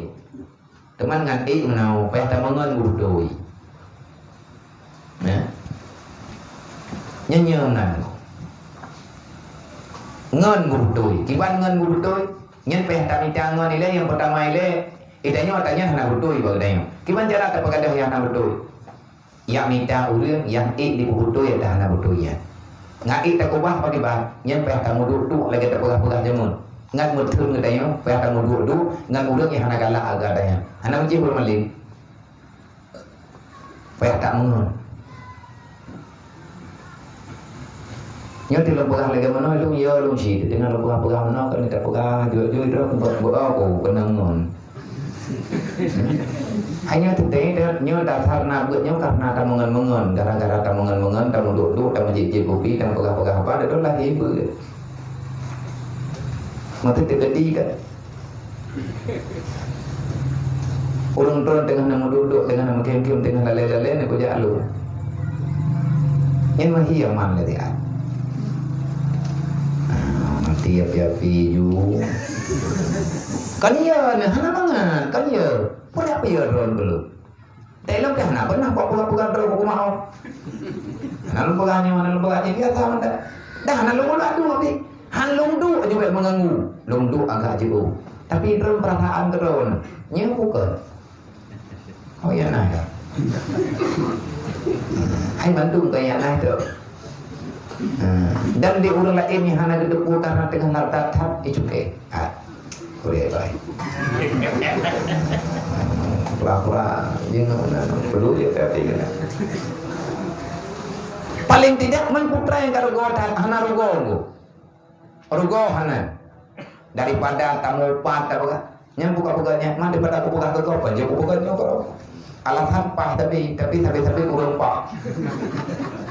Teuma ngon ék meunan payah tameungon beutôi. Nah. Nyan nyoe nan. Ngon beutôi. Kiban ngon beutôi? Nyan payah tamita ngon ilée nyang peutama ilée. Itanyoe tanyoe hana beutôi bak geutanyoe. Kiban cara tapeugah nyang hana beutôi? Nyang mita ureuëng nyang ék dipeubutôi nyang hana beutôi nyan. Ngon ék takeubah pakriban, nyan payah tameuduek-duek lagée tapeugah-peugah jameun. Ngon meutheun geutanyoe payah tameuduek-duek ngon ureuëng nyang hana galak agak tanyoe. Hana meucéh ureuëng malém. Payah tameungon. Nyoe teulông peugah lagée meunoe, lông yo lông cit. Teungoh lông peugah-peugah meunoe, keuneuk tapeugah jujur droe, beu-, beu-, oh, keuneuk ngon. Hanya teuntée nyoe dasar na beuet nyoe karena tameungon-meungon, gara-gara tameungon-meungon, tameuduek-duek, tameujieb-jieb kupi, tameugah-peugah haba, dah lahé beuet. Meuteuk teukeuti kan. Ureuëng droen teungoh na meuduek-duek, teungoh na meukhém-khém, teungoh lalée-lalée, na kujak lôn. Nyan meuhi aman lé tiat. Ah, mati api-api ju. Kan iya ni, hana mangat, kan iya. Peue dak peue droen keu lôn? Teuh lôn pih hana pernah buat peugah-peugah droe bak kumaho. Hana lôn peugah nyoe, hana lôn peugah nyoe, biasa mantong. Dah hana lôn ulat duek pih. Han lôn duek jeuet meuganggu. Lôn duek agak jiôh. Tapi droen peurasaan keudroe nyoe bukon. Oh, ya nah, ya. Hai bandum ka ya nah tu. Ha, dan di ureuëng laén nyang hana geuteupeue karena teungoh na that-that, eh, cukai. Ha. Boleh, baik. Pura-pura je ngon perlu je tapi kena. Paling tidak man putra nyang ka rugoe that, hana rugoe. Rugoe hana. Daripada tamupat, tapeugah, nyan buka-buka nyan, man daripada kupeugah keu gob, kon jeuet kupeugah nyoe keu gob. Alasan paih tapi, tapi sabe-sabe kureueng paih.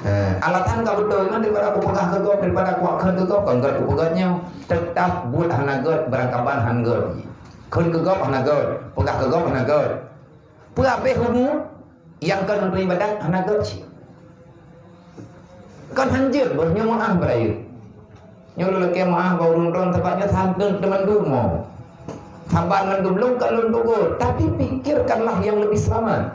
Eh, alasan ka beutôi, man daripada kupeugah keu gob, daripada kuakheun keu gob, kon gét kupeugah nyoe. Teutap buet hana gét, beurangkaban han gét. Kheun keu gob hana gét, peugah keu gob hana gét. Peue habéh umu nyang kon untuk ibadat hana gét cit. Kon hanjeuet boh nyoe meuáh beurayeuk. Nyoe lôn lakée meuáh bak ureuëng droen sabab nyoe santeuet teumandum mo. Saban mandum lôn ka lôn tegur, tapi pikirkanlah yang lebih selamat.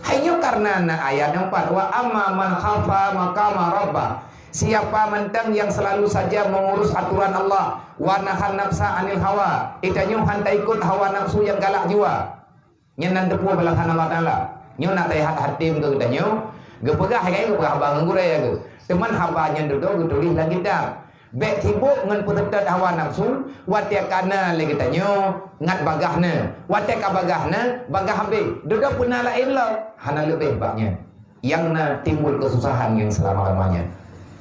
Hai nyoe karena na ayat nyang pat, "Wa amma man khafa maqama rabbah." Siapa mantong yang selalu saja mengurus aturan Allah, "Wa nahan nafsa anil hawa." Itanyoe han taikot hawa nafsu nyang galak jiwa. Nyan nan teupeue balasan Allah Taala. Nyoe na teuhat hatim keu geutanyoe, geupeugah hai geupeugah haba ngon gurée ya geu. Teuma haba nyan dudoe geutuléh lam kitab. Bék sibok ngon peuseutôt hawa nafsu, watée ka na lé geutanyoe ngat bagah na. Watée ka bagah na, bagah habéh. Dudoe peuna laén lom, hana leubeh bak nyan. Nyang na timbul keususahan nyang seulama-lamanya.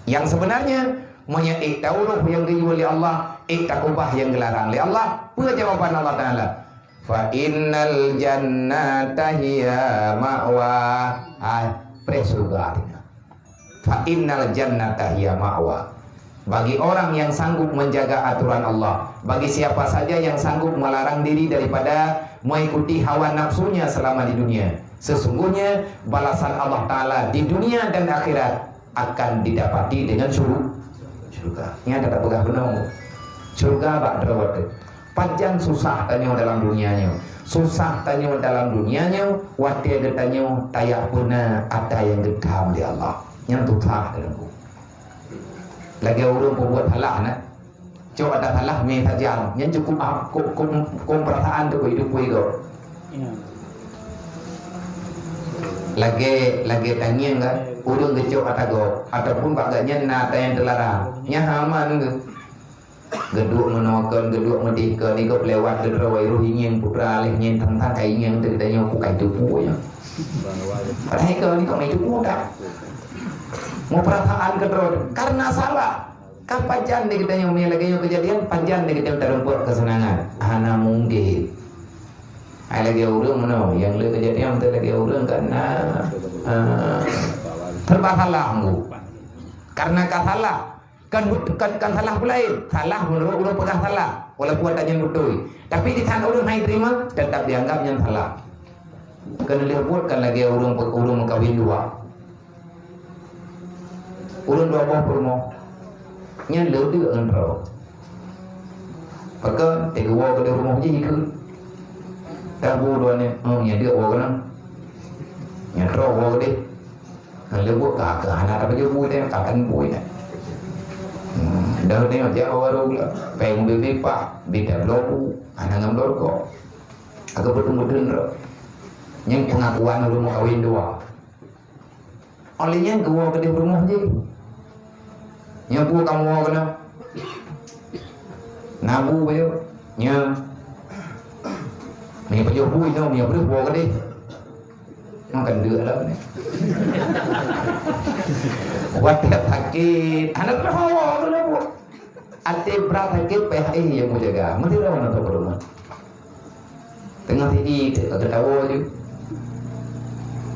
Nyang seubeunarnya, meunyoe ék taurôh nyang geuyue lé Allah, ék takubah nyang geularang lé Allah, peue jawaban Allah Taala? "Fa innal jannata hiya ma'wa." Hai, preh syeuruga tinggai. "Fa innal jannata hiya ma'wa." Bagi orang yang sanggup menjaga aturan Allah, bagi siapa saja yang sanggup melarang diri daripada mengikuti hawa nafsunya selama di dunia, sesungguhnya balasan Allah Taala di dunia dan akhirat akan didapati dengan syuru-, syurga. Nyan ka tapeugah bunoe. Syurga bak droe teuh. Pajan susah tanyoe dalam dunia nyoe. Susah tanyoe dalam dunia nyoe, watée geutanyoe tajak peuna atra nyang geutam lé Allah. Nyan susah tanyoe. Lagée ureuëng peubuet salah na. Cok atra salah mé sajan. Nyan cukup ah, kok, kok, kok perasaan tu kok hidup kok. Ya. Lagée, lagée tangieng kan, ureuëng geucok atra gob, ataupun bak gobnyan na atra nyang teularang. Nyan aman geuh. Geuduek meunoe kon, geuduek meudeh kon, di gob lewat keudroe, roh ingieng putra leh nyan tang-tang ka ingieng teuh geutanyoe bukai teupeu nyan. Padahai kon ni kok mai teupeu dak. Meupeurasaan keudroe karena salah. Ka pajan di geutanyoe meunyoe lagée nyoe keujadian, pajan di geutanyoe tareumpok keuseunangan. Hana mungken. Hai lagée ureuëng meunoe, nyang le keujadian teuh lagée ureuëng kan na, eh, serba salah mu. Karena ka salah, Kan, kan, kan salah pulain. Salah meunurot ureuëng peugah salah, walaupun ata nyan beutôi. Tapi di saat ureuëng hai terima, tetap dianggap nyan salah. Keuneulheueh buet kan lagée ureuëng pe-, ureuëng meukawen dua. Ureuëng dua boh peurumoh. Nyan le deuek ngon droe. Pakon, teuka woe keudeh rumoh jih ikheun. Tabu dua nyan, oh, nyan deuek woe keudeh. Nyan droe woe keudeh. Leubeh ka, ka hana tapajoh bui teuh, ka tan bui teuh. Hmm, dah tengok jak warong lah. Peng bibit pah, bida bloku, hana ngam dorko. Aku betul-betul ro. Nyang pengakuan ureuëng meukawen dua. Oleh nyan geuwoe keudeh rumoh jih. Nyoe bu kamoe keunoe. Nabu bayu. Nyoe. Ni pajoh bui nyoe, nyoe breuh woe keudeh. Makan deuek lah ni. Watée sakét, hana peureulée hawa tu lah buet. Até brat sakét payah éh nyang meujaga. Meusti lawan atau peureuman. Teungoh siji teuk ka geutawoe ju.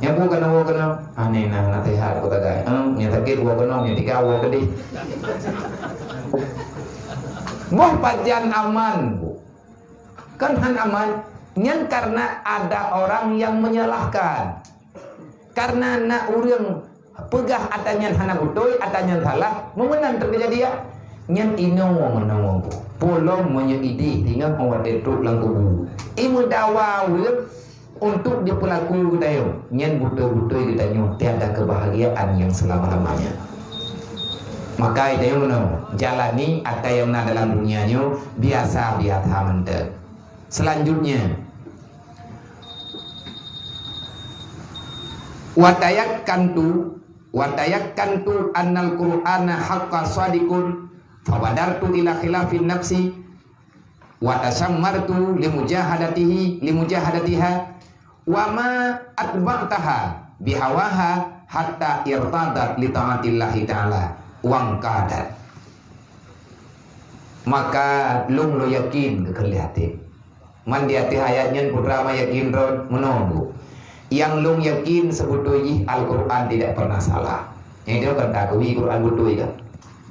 Nyan bu keunoe woe keunoe. Aneh nah, naseuhat ku tagai. Eum, nyang sakét woe keunoe, nyang tiga woe keudeh. Boh pajan aman, Bu. Kan han aman, nyan karena ada orang yang menyalahkan. Karena na ureuëng peugah ata nyan hana beutôi, ata nyan salah, meumeunan teujadi, ya. Nyan inoe meunoe, Bu. Polom meunyoe ideh tinggai watée trok lam kubu. I meudawa ureuëng untuk dipeulaku geutanyoe, nyan beutôi-beutôi geutanyoe tiada kebahagiaan yang selama-lamanya. Maka geutanyoe meunoe, jalani ata nyang na dalam dunia nyoe biasa-biasa mantong. Selanjutnya, watayakkantu, watayakkantu annal Qur'ana haqqa sadiqun, fabadartu ila khilafin nafsi, wa tasyammartu limujahadatihi, limujahadatiha, wa ma atba'taha bihawaha hatta irtadat li ta'atillahi ta'ala, wangkadat. Maka lôn lo yakin keu keuliatin. Man di ateueh ayat nyan putra ma yakin droe meunoe, Bu. Nyang lôn yakin seubeutôi jih Al-Qur'an tidak pernah salah. Nyang itu kan takui Qur'an beutôi kan?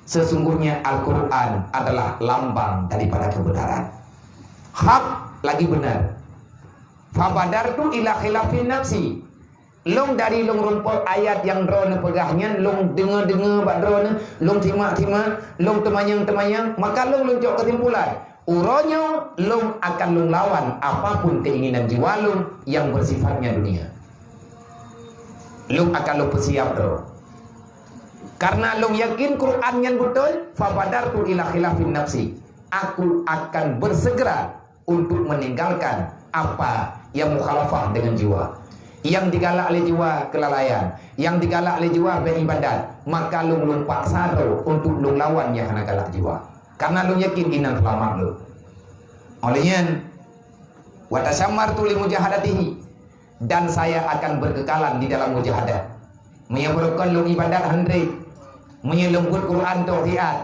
Sesungguhnya Al-Qur'an adalah lambang daripada kebenaran. Hak lagi benar. Fabadartu ila khilafin nafsi. Lôn dari lôn rumpok ayat nyang droeneuh peugah nyan, lôn deungoe-deungoe bak droeneuh, lôn simak-simak, lôn teumanyong-teumanyong, maka lôn lôn cok keusimpulan. Uroe nyoe lôn akan lôn lawan apapun keinginan jiwa lôn nyang beusifatnya dunia. Lôn akan lôn peusiap droe. Karena lôn yakin Quran nyan beutôi, fabadartu ila khilafin nafsi. Aku akan bersegera untuk meninggalkan apa yang mukhalafah dengan jiwa. Yang digalak lé jiwa kelalaian, yang digalak lé jiwa beribadat, maka lôn lôn paksa droe untuk lôn lawan nyang hana galak jiwa. Karena lôn yakin inan seulamat lôn. Oleh nyan, wa tasyammartu li mujahadatihi, dan saya akan berkekalan di dalam mujahadah. Meunyoe beurukon lôn ibadat hán treb, meunyoe lôn buet Quran tok siat,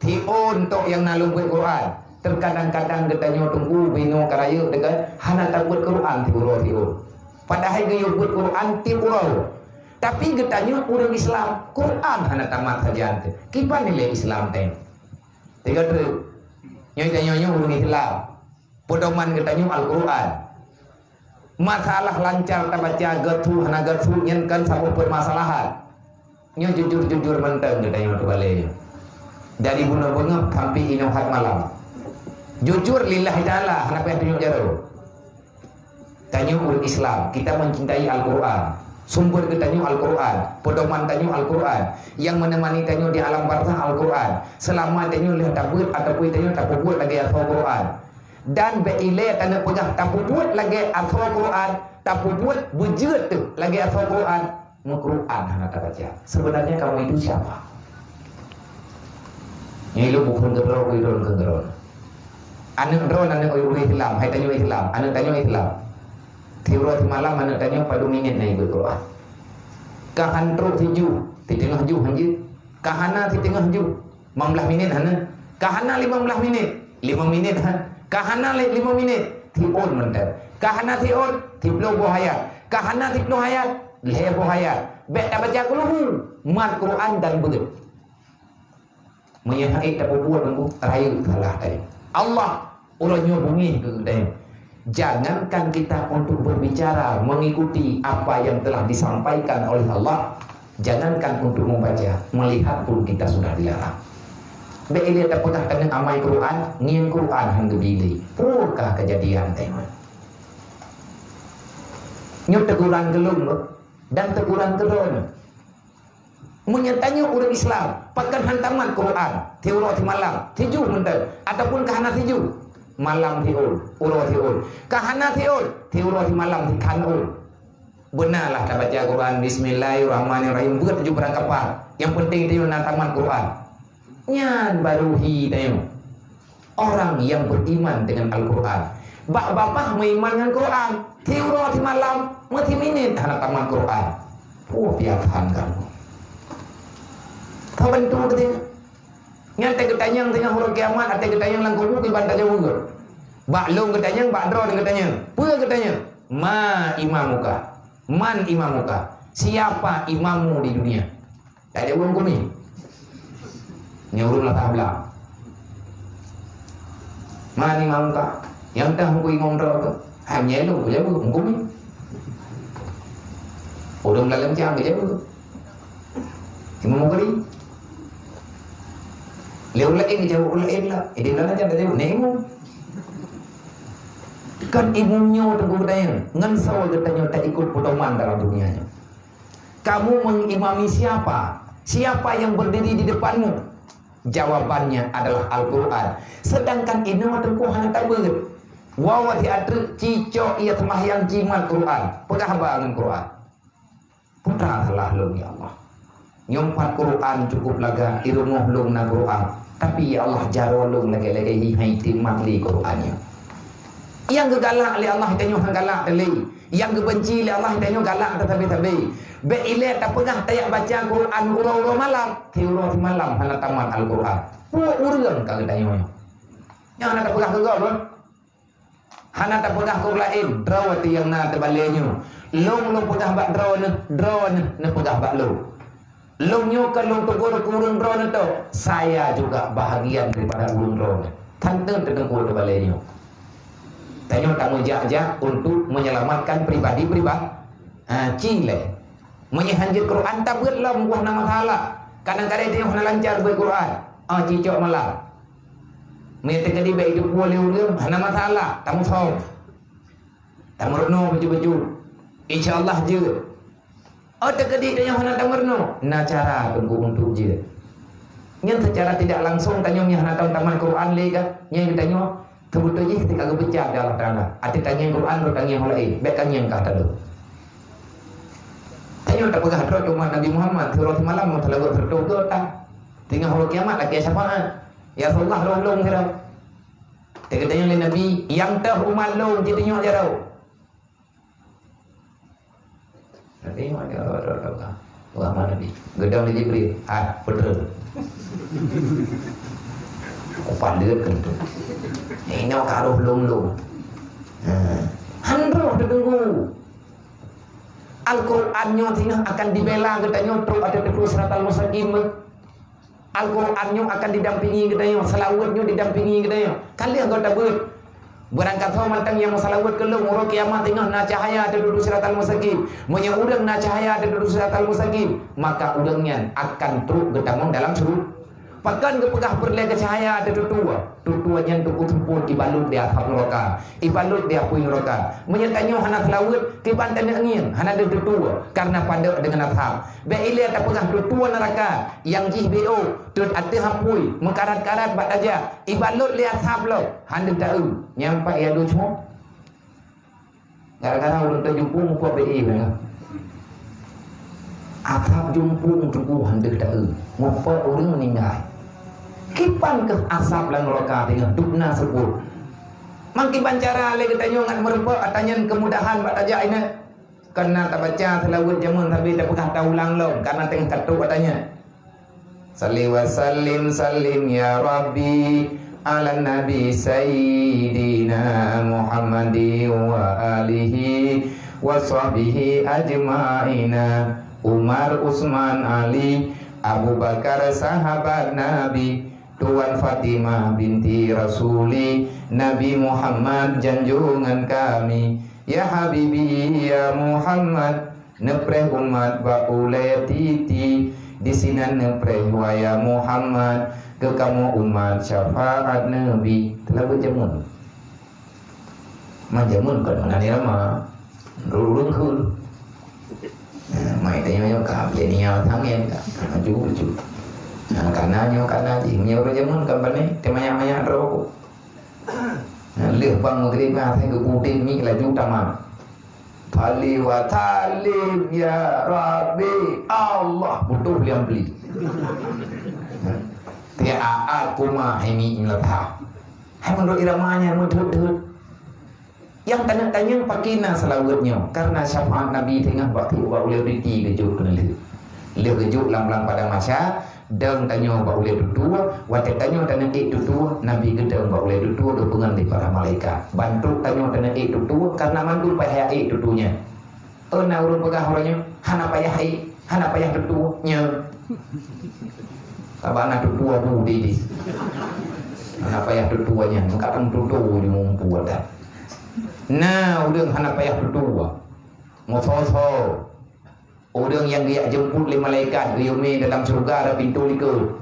siôn tok nyang na lôn buet Quran. Teukadang-kadang geutanyoe teungku binoe ka rayeuk deungon hana tabeuet Quran tiep uroe siôn. Padahai geuyue buet Quran tiep uroe. Tapi geutanyoe ureuëng Islam, Quran hana tamat sajan teuh. Kiban nilai Islam teuh? Tiga treb. Nyoe tanyoe nyoe ureuëng Islam. Pedoman geutanyoe Al-Quran. Masalah lancar tabaca geutu hana geutu nyan kan saboh permasalahan. Nyoe jujur-jujur mantong geutanyoe teubalée nyoe. Dari bunoe beungoh sampai inoe hat malam. Jujur lillahi ta'ala, hana payah tunjuk jaroe. Tanyoe ureuëng Islam, kita mencintai Al-Quran. Sumber geutanyoe Al-Quran, pedoman tanyoe Al-Quran, yang menemani tanyoe di alam barzah Al-Quran. Selama tanyoe lheueh tabeuet ataupun tanyoe tapeubuet lagée asoe Quran. Dan bék ilée taneuk peugah tapeubuet lagée asoe Quran, tapeubuet beujeuet teuh lagée asoe Quran, meuquran hana tabaca. Sebenarnya kamu itu siapa? Nyoe lôn bukon keudroe, ulôn keudroe. Aneuëk droe, aneuëk ureuëng Islam, hai tanyoe Islam, aneuëk tanyoe Islam. Tiep uroe simalam aneuëk tanyoe padum minét na ibuet Quran. Ka han trok sijuh, siteungoh juh hanjeuet. Ka hana siteungoh juh, limong blaih minét hana. Ka hana limong blaih minét, limong minét hana. Ka hana li-, limong minét, siôn mantong. Ka hana siôn, siploh boh ayat. Ka hana siploh ayat, lhée boh ayat. Bék tabaca kulhu, mat Quran dan beuet. Meunyoe hana tapeubuet, rayeuk salah tadi. Allah uroe nyoe beungéh keu geutanyoe. Jangankan kita untuk berbicara mengikuti apa yang telah disampaikan oleh Allah, jangankan untuk membaca, melihat pun kita sudah dilarang. Bék ilée tapeugah taneuk amai Quran, ngieng Quran han geubi lé. Peue kah keujadian teuma? Nyoe teguran keu lôn dan teguran keu droeneuh. Meunyoe tanyoe ureuëng Islam, pakon han tamat Quran, tiep uroe simalam, sijuh mantong, ataupun ka hana sijuh, malam siôn, uroe siôn. Ka hana siôn, tiep uroe simalam sikhan ôn. Beunalah tabaca Quran, bismillahirrahmanirrahim, beuet tujoh barang kapal. Nyang penting tanyoe na tamat Quran. Nyan baru hi tanyoe. Orang yang beriman dengan Al-Quran. Bak babah meuiman ngon Quran. Tiep uroe simalam, meusiminét hana tamat Quran. Peue piasan kamoe? Ka bantu geutanyoe. Nyan watée geutanyong teungoh uroe kiamat, watée geutanyong lam kubu kiban tajaweueb. Bak lôn geutanyong, bak droe geutanyong. Peue geutanyong? Ma imamuka? Man imamuka? Siapa imammu di dunia? Tajaweueb kumi. Nyoe ureuëng lam sablah. Mani mangka, nyang teuh Teungku Imum droe keuh. Hai meunyoe lôn kujaweueb, Teungku mi. Ureueng lalem cang kujaweueb. Imum Bukhari. Lé ureueng laén kujaweueb ureueng laén lah. Idéh lalem cang kujaweueb, nyoe Imum. Kan Imum nyoe Teungku geutanyoe, ngon soe geutanyoe taikot peudoman dalam dunia nyoe. Kamu mengimami siapa? Siapa yang berdiri di depanmu? Jawabannya adalah Al-Quran. Sedangkan inoe Teungku hana tabeuet. Woe watèe ateueh cicok ia seumahyang jimat Quran. Peugah haba ngon Quran. Peue salah lôn, ya Allah. Nyoe pat Quran cukup lagak, i rumoh lôn na Quran. Tapi, ya Allah, jaroe lôn lagèe-lagèe hi hai timat lé Quran nyoe. Nyang geugalak lé Allah tanyoe han galak teuh lé. Nyang geubenci lé Allah tanyoe galak teuh sabe-sabe. Bèk ilèe tapeugah tajak baca Quran uroe-uroe malam, siuroe simalam hana tamat Al-Quran. Peue ureueng ka geutanyoe nyoe? Nyang hana tapeugah keu gob, eh? Hana tapeugah keu ureueng laén, droeneuh nyang na teubalèe nyoe. Lôn, lôn peugah bak droeneuh, droeneuh neupeugah bak lôn. Lôn nyoe kon lôn tegur keu ureueng droeneuh tok, saya juga bahagian daripada ureueng droeneuh. Tan teun teuteupue teubalèe nyoe. Tanyoe tameujak-jak untuk menyelamatkan pribadi-pribadi. Ha, ci lé. Meunyoe hanjeuet Quran tabeuet lom, boh na masalah. Kadang-kadang tanyoe hana lancar beuet Quran. Ah, cicok malam. Meunyoe teukeudi bèk jeuet lé ureueng, hana masalah. Tamusok. Tameurunoe beujeuet-beujeuet. Insya Allah jeuet. Oh, teukeudi tanyoe hana tameurunoe, na cara Teungku untuk jeuet. Nyan secara tidak langsung tanyoe nyang hana tamat Quran lé ka, nyan geutanyoe seubeutôi jih teuka geupeucah lé Allah Taala. Até tangieng Quran, rot tangieng ho laén, bèk tangieng kah taloh. Tanyoe tapeugah droe umat Nabi Muhammad, siuroe simalam meuseulaweuet sireutoh goe ta. Teungoh uroe kiamat lakèe syafaat. Ya Rasulullah, lôn-lôn sira. Teugeutanyong lé Nabi, nyang teuh umat lôn jitanyong jaroe. Nabi, mana, mana, mana, mana, mana, mana, Nabi? Geudong lé Jibril. Ah, beutôi. Kupandeuet keu tu. Inoe ka roh lôn-lôn. Ha. Han roh teudeungoe. Al-Quran nyoe singoh akan dibela geutanyoe trok ateueh siratal mustaqim. Al-Quran nyoe akan didampingi geutanyoe, seulaweuet nyoe didampingi geutanyoe. Ka lheueh gata beuet. Beurangkat ho mantong nyang meuseulaweuet keu lôn, uroe kiamat teungoh na cahya ateueh dudu siratal mustaqim. Meunyoe ureueng na cahya ateueh dudu siratal mustaqim, maka ureueng nyan akan trok geutamong dalam syuru-, pakon geupeugah peureulèe keu cahya ateueh tutoe? Tutoe nyan teungku seupôt ibalot di asap neuraka. Ibalot di apui neuraka. Meunyoe tanyoe hana seulaweuet, kiban taneuk ngieng, hana deuh tutoe, kareuna padub deungon asap. Bèk ilèe tapeugah tutoe neuraka, nyang jih B O, teut ateueh apui, meukarat-karat bak tajak, ibalot lé asap lom, han deuh taeu. Nyang pat ya dua cuma. Gara-gara ureueng teujumpung muphom B E beuna. Asap jumpung teungku han deuh taeu, muphom ureueng meuninggai. Kiban keuh asap lam neuraka teungoh dub na seupôt. Mangkiban cara lé geutanyoe ngat meurumpok ata nyan keumudahan bak tajak inan. Kareuna tabaca seulaweuet jameun sabe tapeugah taulang lom, kareuna teungoh ka trok ata nyan. Salli wa sallim, sallim ya Rabbi, ala Nabi Sayyidina Muhammadi wa alihi wa sahbihi ajma'ina. Umar, Utsman, Ali, Abu Bakar, sahabat Nabi, Tuan Fatimah binti Rasuli, Nabi Muhammad janjongan kami. Ya Habibi, ya Muhammad, neupreh umat bak ulèe titi, disinan neupreh wahai Muhammad, keu kamoe umat syafaat Nabi. Teulabeuet jameun. Man jameun kon meunan irama. Rurung khul. Nah, mai tanyoe ka beli nia tangen ka. Maju, maju. Nah, kana nyoe kana jih. Meunyoe ureueng jameun kan bani, teumanyak-manyak droe. Nah, lheueh bang Maghrib, nah, saya geupudin mi laju tamat. Salli wa sallim ya Rabbi Allah, butuh liang beli. Tiap aku mah ini ingatha. Hai menurut iramanya, menurut. Nyang tanyong-tanyong pakri na seulaweuet nyoe, kareuna syafaat Nabi teungoh bak ulèe titi geujok keuneulheueh. Lheueh geujok lam blang padang mahsyar, dong tanyoe bak ulèe tutoe, watèe tanyoe taneuk ék tutoe, Nabi geudong bak ulèe tutoe geupeungon lé para malaikat. Bantuk tanyoe taneuk ék tutoe, kareuna mandum payah ék tutoe nyan. Oh, na ureueng peugah uroe nyoe, hana payah ék, hana payah tutoe, nyoe. Sabab na tutoe bu di di. Hana payah tutoe nyan, meukat tutoe di mumpu ada. Na ureuëng hana payah tutoe. Musoe-soe. Ureuëng nyang geujak jemput lé malaikat geuyue mé dalam syeuruga rot pintoe likot.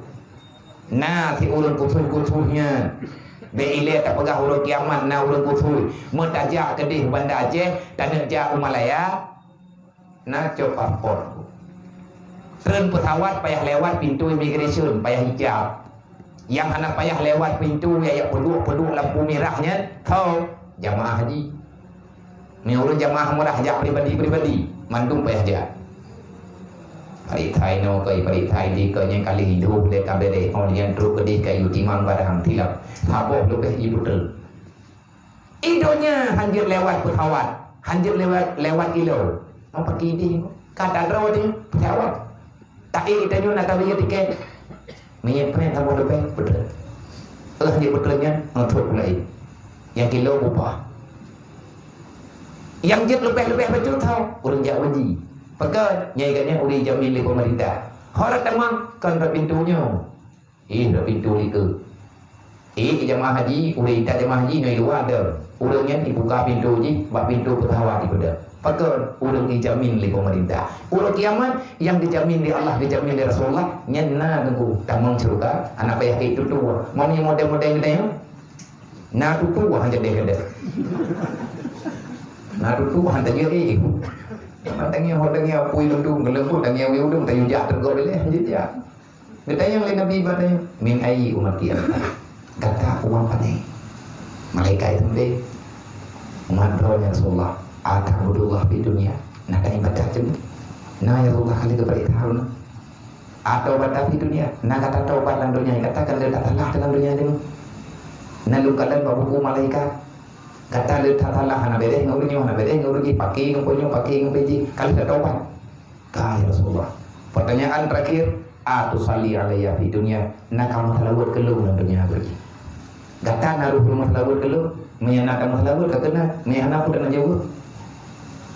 Na si ureuëng khusos-khusos nyan. Bék ilée tapeugah uroe kiamat na ureuëng khusos. Meutajak keudeh Banda Aceh, taneuk jak u Malaya, na cok paspor. Treun pesawat payah lewat pintoe immigration, payah hijab. Nyang hana payah lewat pintoe, nyang peuduek-peuduek lampu mirah nyan, tho, jamaah haji. Meunyoe ureuëng jamaah umrah jak pribadi-pribadi, mandum payah jak. Parik thai nyoe keu, parik thai di keu, nyang kali lheueh lé ka beureh, oh, nyang trok keudeh kayu timang barang tilap. Saboh leubeh ié beutôi. I donya hanjeuet lewat pesawat, hanjeuet lewat, lewat ilée. Meupaké idéh, ka tadroe di pesawat. Taék geutanyoe na tabiyeu tiket. Minyeuk preh saboh leubeh, beutôi. Eh, hanjeuet beutôi nyan, ngon trok pulai. Nyang kilo bupah. Nyang jeuet leubeh-leubeh beutôi tho, ureuëng jak uji. Pakon, nyang gobnyan ureuëng jamin lé peumeurintah. Ho rot tamong, kon rot pintoe nyoe. Ih, rot pintoe likot. Ih, jamaah haji, ureuëng intat jamaah haji nyoe luwa deuh. Ureuëng nyan ibuka pintoe jih, bak pintoe pesawat ipeudeuh. Pakon, ureuëng ijamin lé peumeurintah. Uroe kiamat, nyang geujamin lé Allah, geujamin lé Rasulullah, nyan na teungku tamong syeuruga, hana payah ék tutoe. Meunyoe model-model geutanyoe, na tutoe han jadi geutanyoe. Na tutoe han jadi ék. Tangieng ho tangieng apui leutu, geuleumbut tangieng weueh udeueng, tayue jak teugok ilée, han jadi jak. Geutanyong lé Nabi bak tanyoe, "Min ayyi ummati anta?" Gata umat pane? Malaikat itu meunan, "Umat droe, ya Rasulullah." "Ata'budullah fid dunya?" Na ka ibadat cit? "Na, ya Rasulullah, ka lheueh geupeurintah lôn." "Ata'budullah fid dunya?" Na gata tobat lam donya, gata ka lheueh that salah dalam donya nyoe. Na lôn kalon bak buku malaikat. Gata lheueh that salah, hana beres ngon ureuëng nyoe, hana beres ngon ureuëng jih, paké ngon peue nyoe, paké ngon peue jih, ka lheueh that tobat. Ka, ya Rasulullah. Pertanyaan terakhir, "Atusalli alayya fid dunya?" Na ka meuseulaweuet keu lôn lam donya, beuh jih? Gata na roh meuseulaweuet keu lôn? Meunyoe na tameuseulaweuet ka keunan, meunyoe hana peue taneuk jaweueb?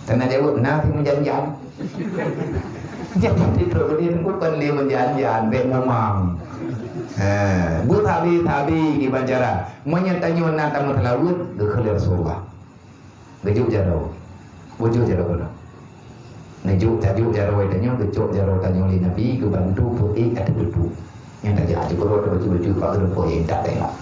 Taneuk jaweueb, na pih meujan-jan. Jadi, trok beude bukon lé meujan-jan, bék mumang. Ha, beusabe-sabe kiban cara. Meunyoe tanyoe na tameuseulaweuet, geukheun lé Rasulullah. Geujok jaroe. Bujur jaroe keunoe. Neujok tajok jaroe tanyoe, geucok jaroe tanyoe lé Nabi, geubantu peuék ateueh dudu. Nyang tajak jeuet keudroe baju-baju bak geureumpok intat tengok.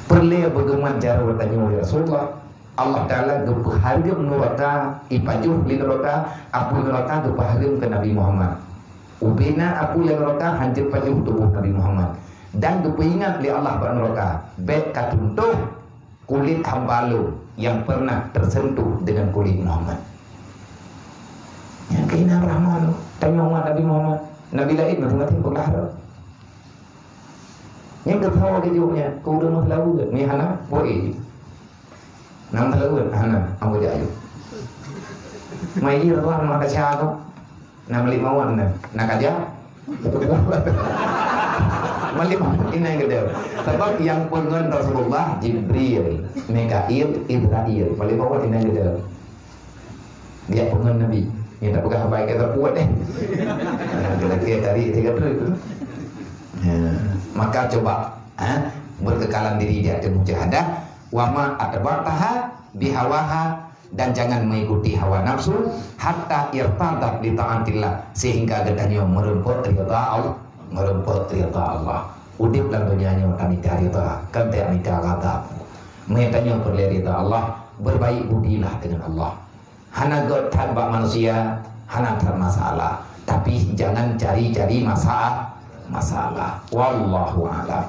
Peureulée beugeumat jaroe tanyoe lé Rasulullah, Allah Taala geupeuhareuem nuraka, ipajoh lé nuraka, apui nuraka geupeuhareuem keu Nabi Muhammad. Ubena apui lé nuraka hanjeuet pajoh tuboh Nabi Muhammad. Dan geupeuingat lé Allah bak nuraka, bék ka tuntoh kulét hamba lôn nyang pernah tersentuh dengan kulét Muhammad. Nyang keunan rahmat lôn, tanyoe umat Nabi Muhammad. Nabi laén maté-maté peugah lom. Nyang keusawa geujok nyan, keu ureuëng meuseulaweuet, nyan hana, boleh. Nyang meuseulaweuet, hana, ambo jak ayue. Mai jih Allah maka sya tu. Na meulik mawon na, na kaja. Meulik mawon inan geude. Sabab nyang peungon Rasulullah, Jibril, Mikail, Israil. Meulik mawon inan geude. Dia peungon Nabi. Nyang tak peugah haba ikat terpuat deh. Nah, kira-kira tadi tiga tu. Ya. Maka coba, ha, berkekalan diri di atas mujahadah. Wa ma atba'taha bihawaha, dan jangan mengikuti hawa nafsu, hatta irtadat li taatillah, sehingga geutanyoe meureumpok ridha Allah, meureumpok ridha Allah. Udeb lam donya nyoe tamita ridha, kon tamita ghadab. Meunyoe tanyoe peureulée ridha Allah, berbaik budilah dengan Allah. Hana göt that bak manusia, hana that masalah. Tapi jangan cari-cari masa-, masalah. Wallahu a'lam.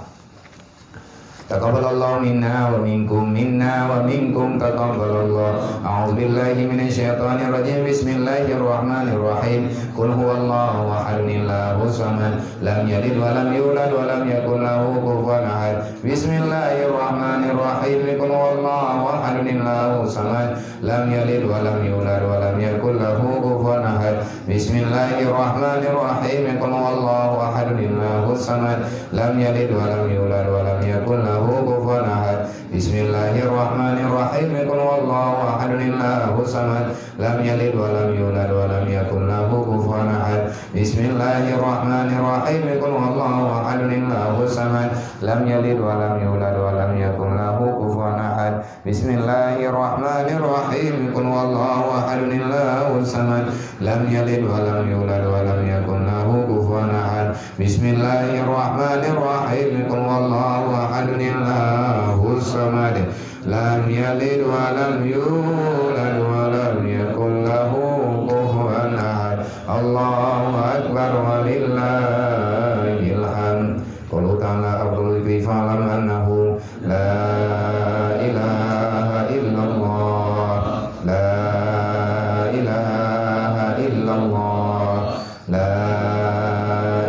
Taqabbalallahu minna wa minkum, minna wa minkum taqabbalallah. A'udzu billahi minasy syaithanir rajim. Bismillahirrahmanirrahim. Qul huwallahu ahadun, Allahus samad. Lam yalid wa lam yulad wa lam yakul lahu kufuwan ahad. Bismillahirrahmanirrahim. Qul huwallahu ahadun, Allahus samad. Lam yalid wa lam yulad wa lam yakul lahu kufuwan ahad. Bismillahirrahmanirrahim. Qul huwallahu ahadun, Allahus samad. Lam yalid wa lam yulad wa lam yakul lahu kufuwan ahad. Bismillahirrahmanirrahim. Qul huwallahu ahadun, Allahus samad. Lam yalid wa lam yulad wa lam yakul lahu kufuwan ahad. Bismillahirrahmanirrahim. Qul huwallahu ahad, Allahus samad. Lam yalid wa lam yulad wa lam yakul lahu kufuwan ahad. Bismillahirrahmanirrahim. Qul huwallahu ahad, Allahus samad. Lam yalid wa lam yulad wa lam yakul lahu kufuwan ahad. Bismillahirrahmanirrahim. Qul huwallahu ahad, Allahus samad. Lam yalid wa lam yulad wa lam yakul lahu kufuwan ahad. Allahu akbar walillahil hamd. Qauluhu ta'ala, afdhalul dzikri fa'lam annahu la ilaha illallah, la ilaha illallah, la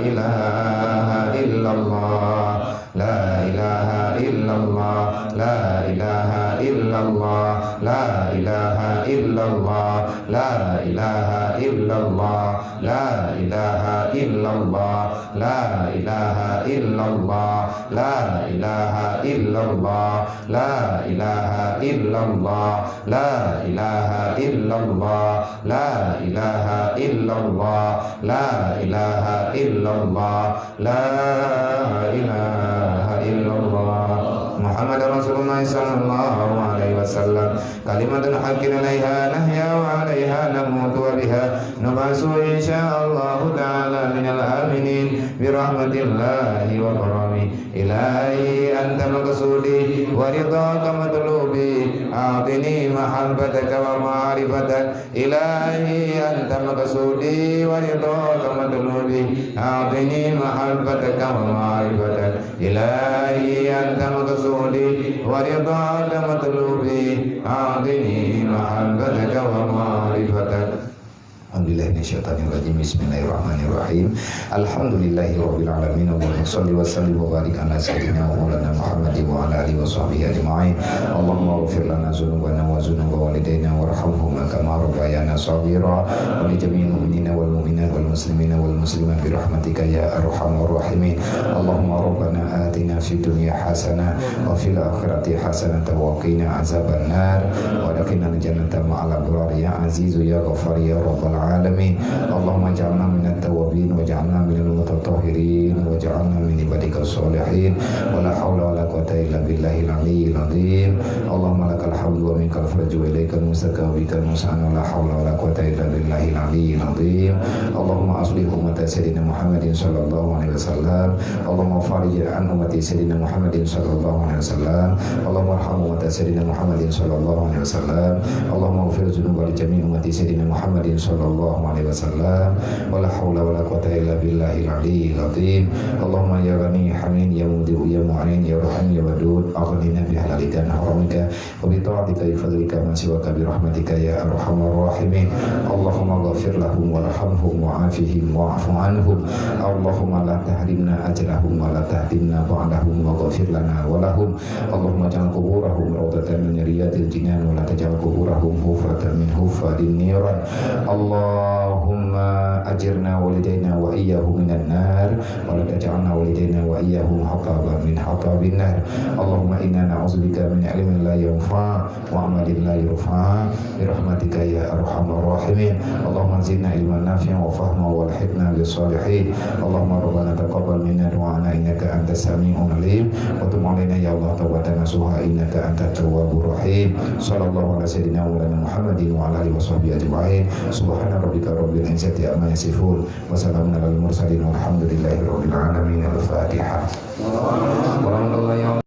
ilaha illallah, la ilaha illallah, la ilaha illallah, la ilaha illallah, la ilaha illallah, la ilaha illallah, la ilaha illallah, la ilaha illallah, la ilaha illallah, la ilaha illallah, la ilaha illallah, la ilaha illallah, la ilaha illallah. Muhammadar Rasulullah sallallahu alaihi wasallam. Kalimatun haqqin alaiha nahya wa alaiha namutu wa biha nub'atsu insyaallahu ta'ala minal aminin birahmatillahi wa karami. Ilahi anta maqsudi wa ridhaka matlubi, a'tini mahabbataka wa ma'rifatak. Ilahi anta maqsudi wa ridhaka matlubi, a'tini mahabbataka wa ma'rifatak. Ilahi anta maqsudi wa ridhaka matlubi, a'tini mahabbataka wa ma'rifatak. A'udzubillahi minasyaitonirrajim. Bismillahirrahmanirrahim. Alhamdulillahirabbil alamin. Allahumma shalli wa sallim wa barik ala sayyidina wa maulana Muhammadin wa ala alihi wa sahbihi ajma'in. Allahumma ighfir lana dzunubana wa dzunuba walidaina warhamhuma kama rabbayana shaghira. Wa li jami'il mu'minina wal mu'minat wal muslimina wal muslimat bi rahmatika ya arhamar rahimin. Allahumma rabbana atina fid dunya hasanah wa fil akhirati hasanatan wa qina azabannar. Wa adkhilnal jannata ma'al abrar ya azizu ya ghaffar ya rabbal alamin. Allahumma ij'alna minat tawwabin waj'alna minal mutatahhirin waj'alna min ibadika shalihin. Wa la haula wa la quwwata illa billahil aliyyil azim. Allahumma lakal hamdu wa minkal faraju wa ilaikal mustaka wa bikal musta'an wa la haula wa la quwwata illa billahil aliyyil azim. Allahumma aslih ummata sayyidina Muhammadin sallallahu alaihi wasallam. Allahumma farij an ummati sayyidina Muhammadin sallallahu alaihi wasallam. Allahumma arham ummata sayyidina Muhammadin sallallahu alaihi wasallam. Allahumma ighfir dzunuba li jami' ummati sayyidina Muhammadin sallallahu alaihi wasallam. Wa la haula wa la quwwata illa billahil aliyyil azim. Allahumma ya ghani hamid ya mubdi'u ya mu'in ya rahim ya wadud, aghnina bi halalika an haramika. Wa bi ta'atika bi fadlika man siwaka bi rahmatika ya arhamar rahimin. Allahumma ghafir lahum warhamhum wa'afihim wa'fu anhum. Allahumma la tahrimna ajrahum wa la tahrimna ba'dahum wa ghafir lana wa lahum. Allahumma ij'al quburahum rawdatan min riyadil jinan wa la taj'al quburahum hufratan min hufarin niran. Allahumma ajirna walidaina wa iyyahum minan nar. Wa la taj'alna walidaina wa iyyahum hataban min hatabin nar. Allahumma inna na'udzubika min ilmin la yanfa' wa amalin la yurfa' bi rahmatika ya arhamar rahimin. Allahumma zidna ilman nafi'an wa fahman wa alhiqna bis salihin. Allahumma rabbana taqabbal minna du'ana innaka antas sami'ul alim wa tub alaina ya Allah taubatan nasuha innaka antat tawwabur rahim. Sallallahu ala sayyidina wa maulana Muhammadin wa ala alihi wa sahbihi ajma'in. Subhana rabbika rabbil izzati amma yasifun. Wa salamun alal mursalin walhamdulillahi rabbil alamin. Al-Fatihah. Warahmatullahi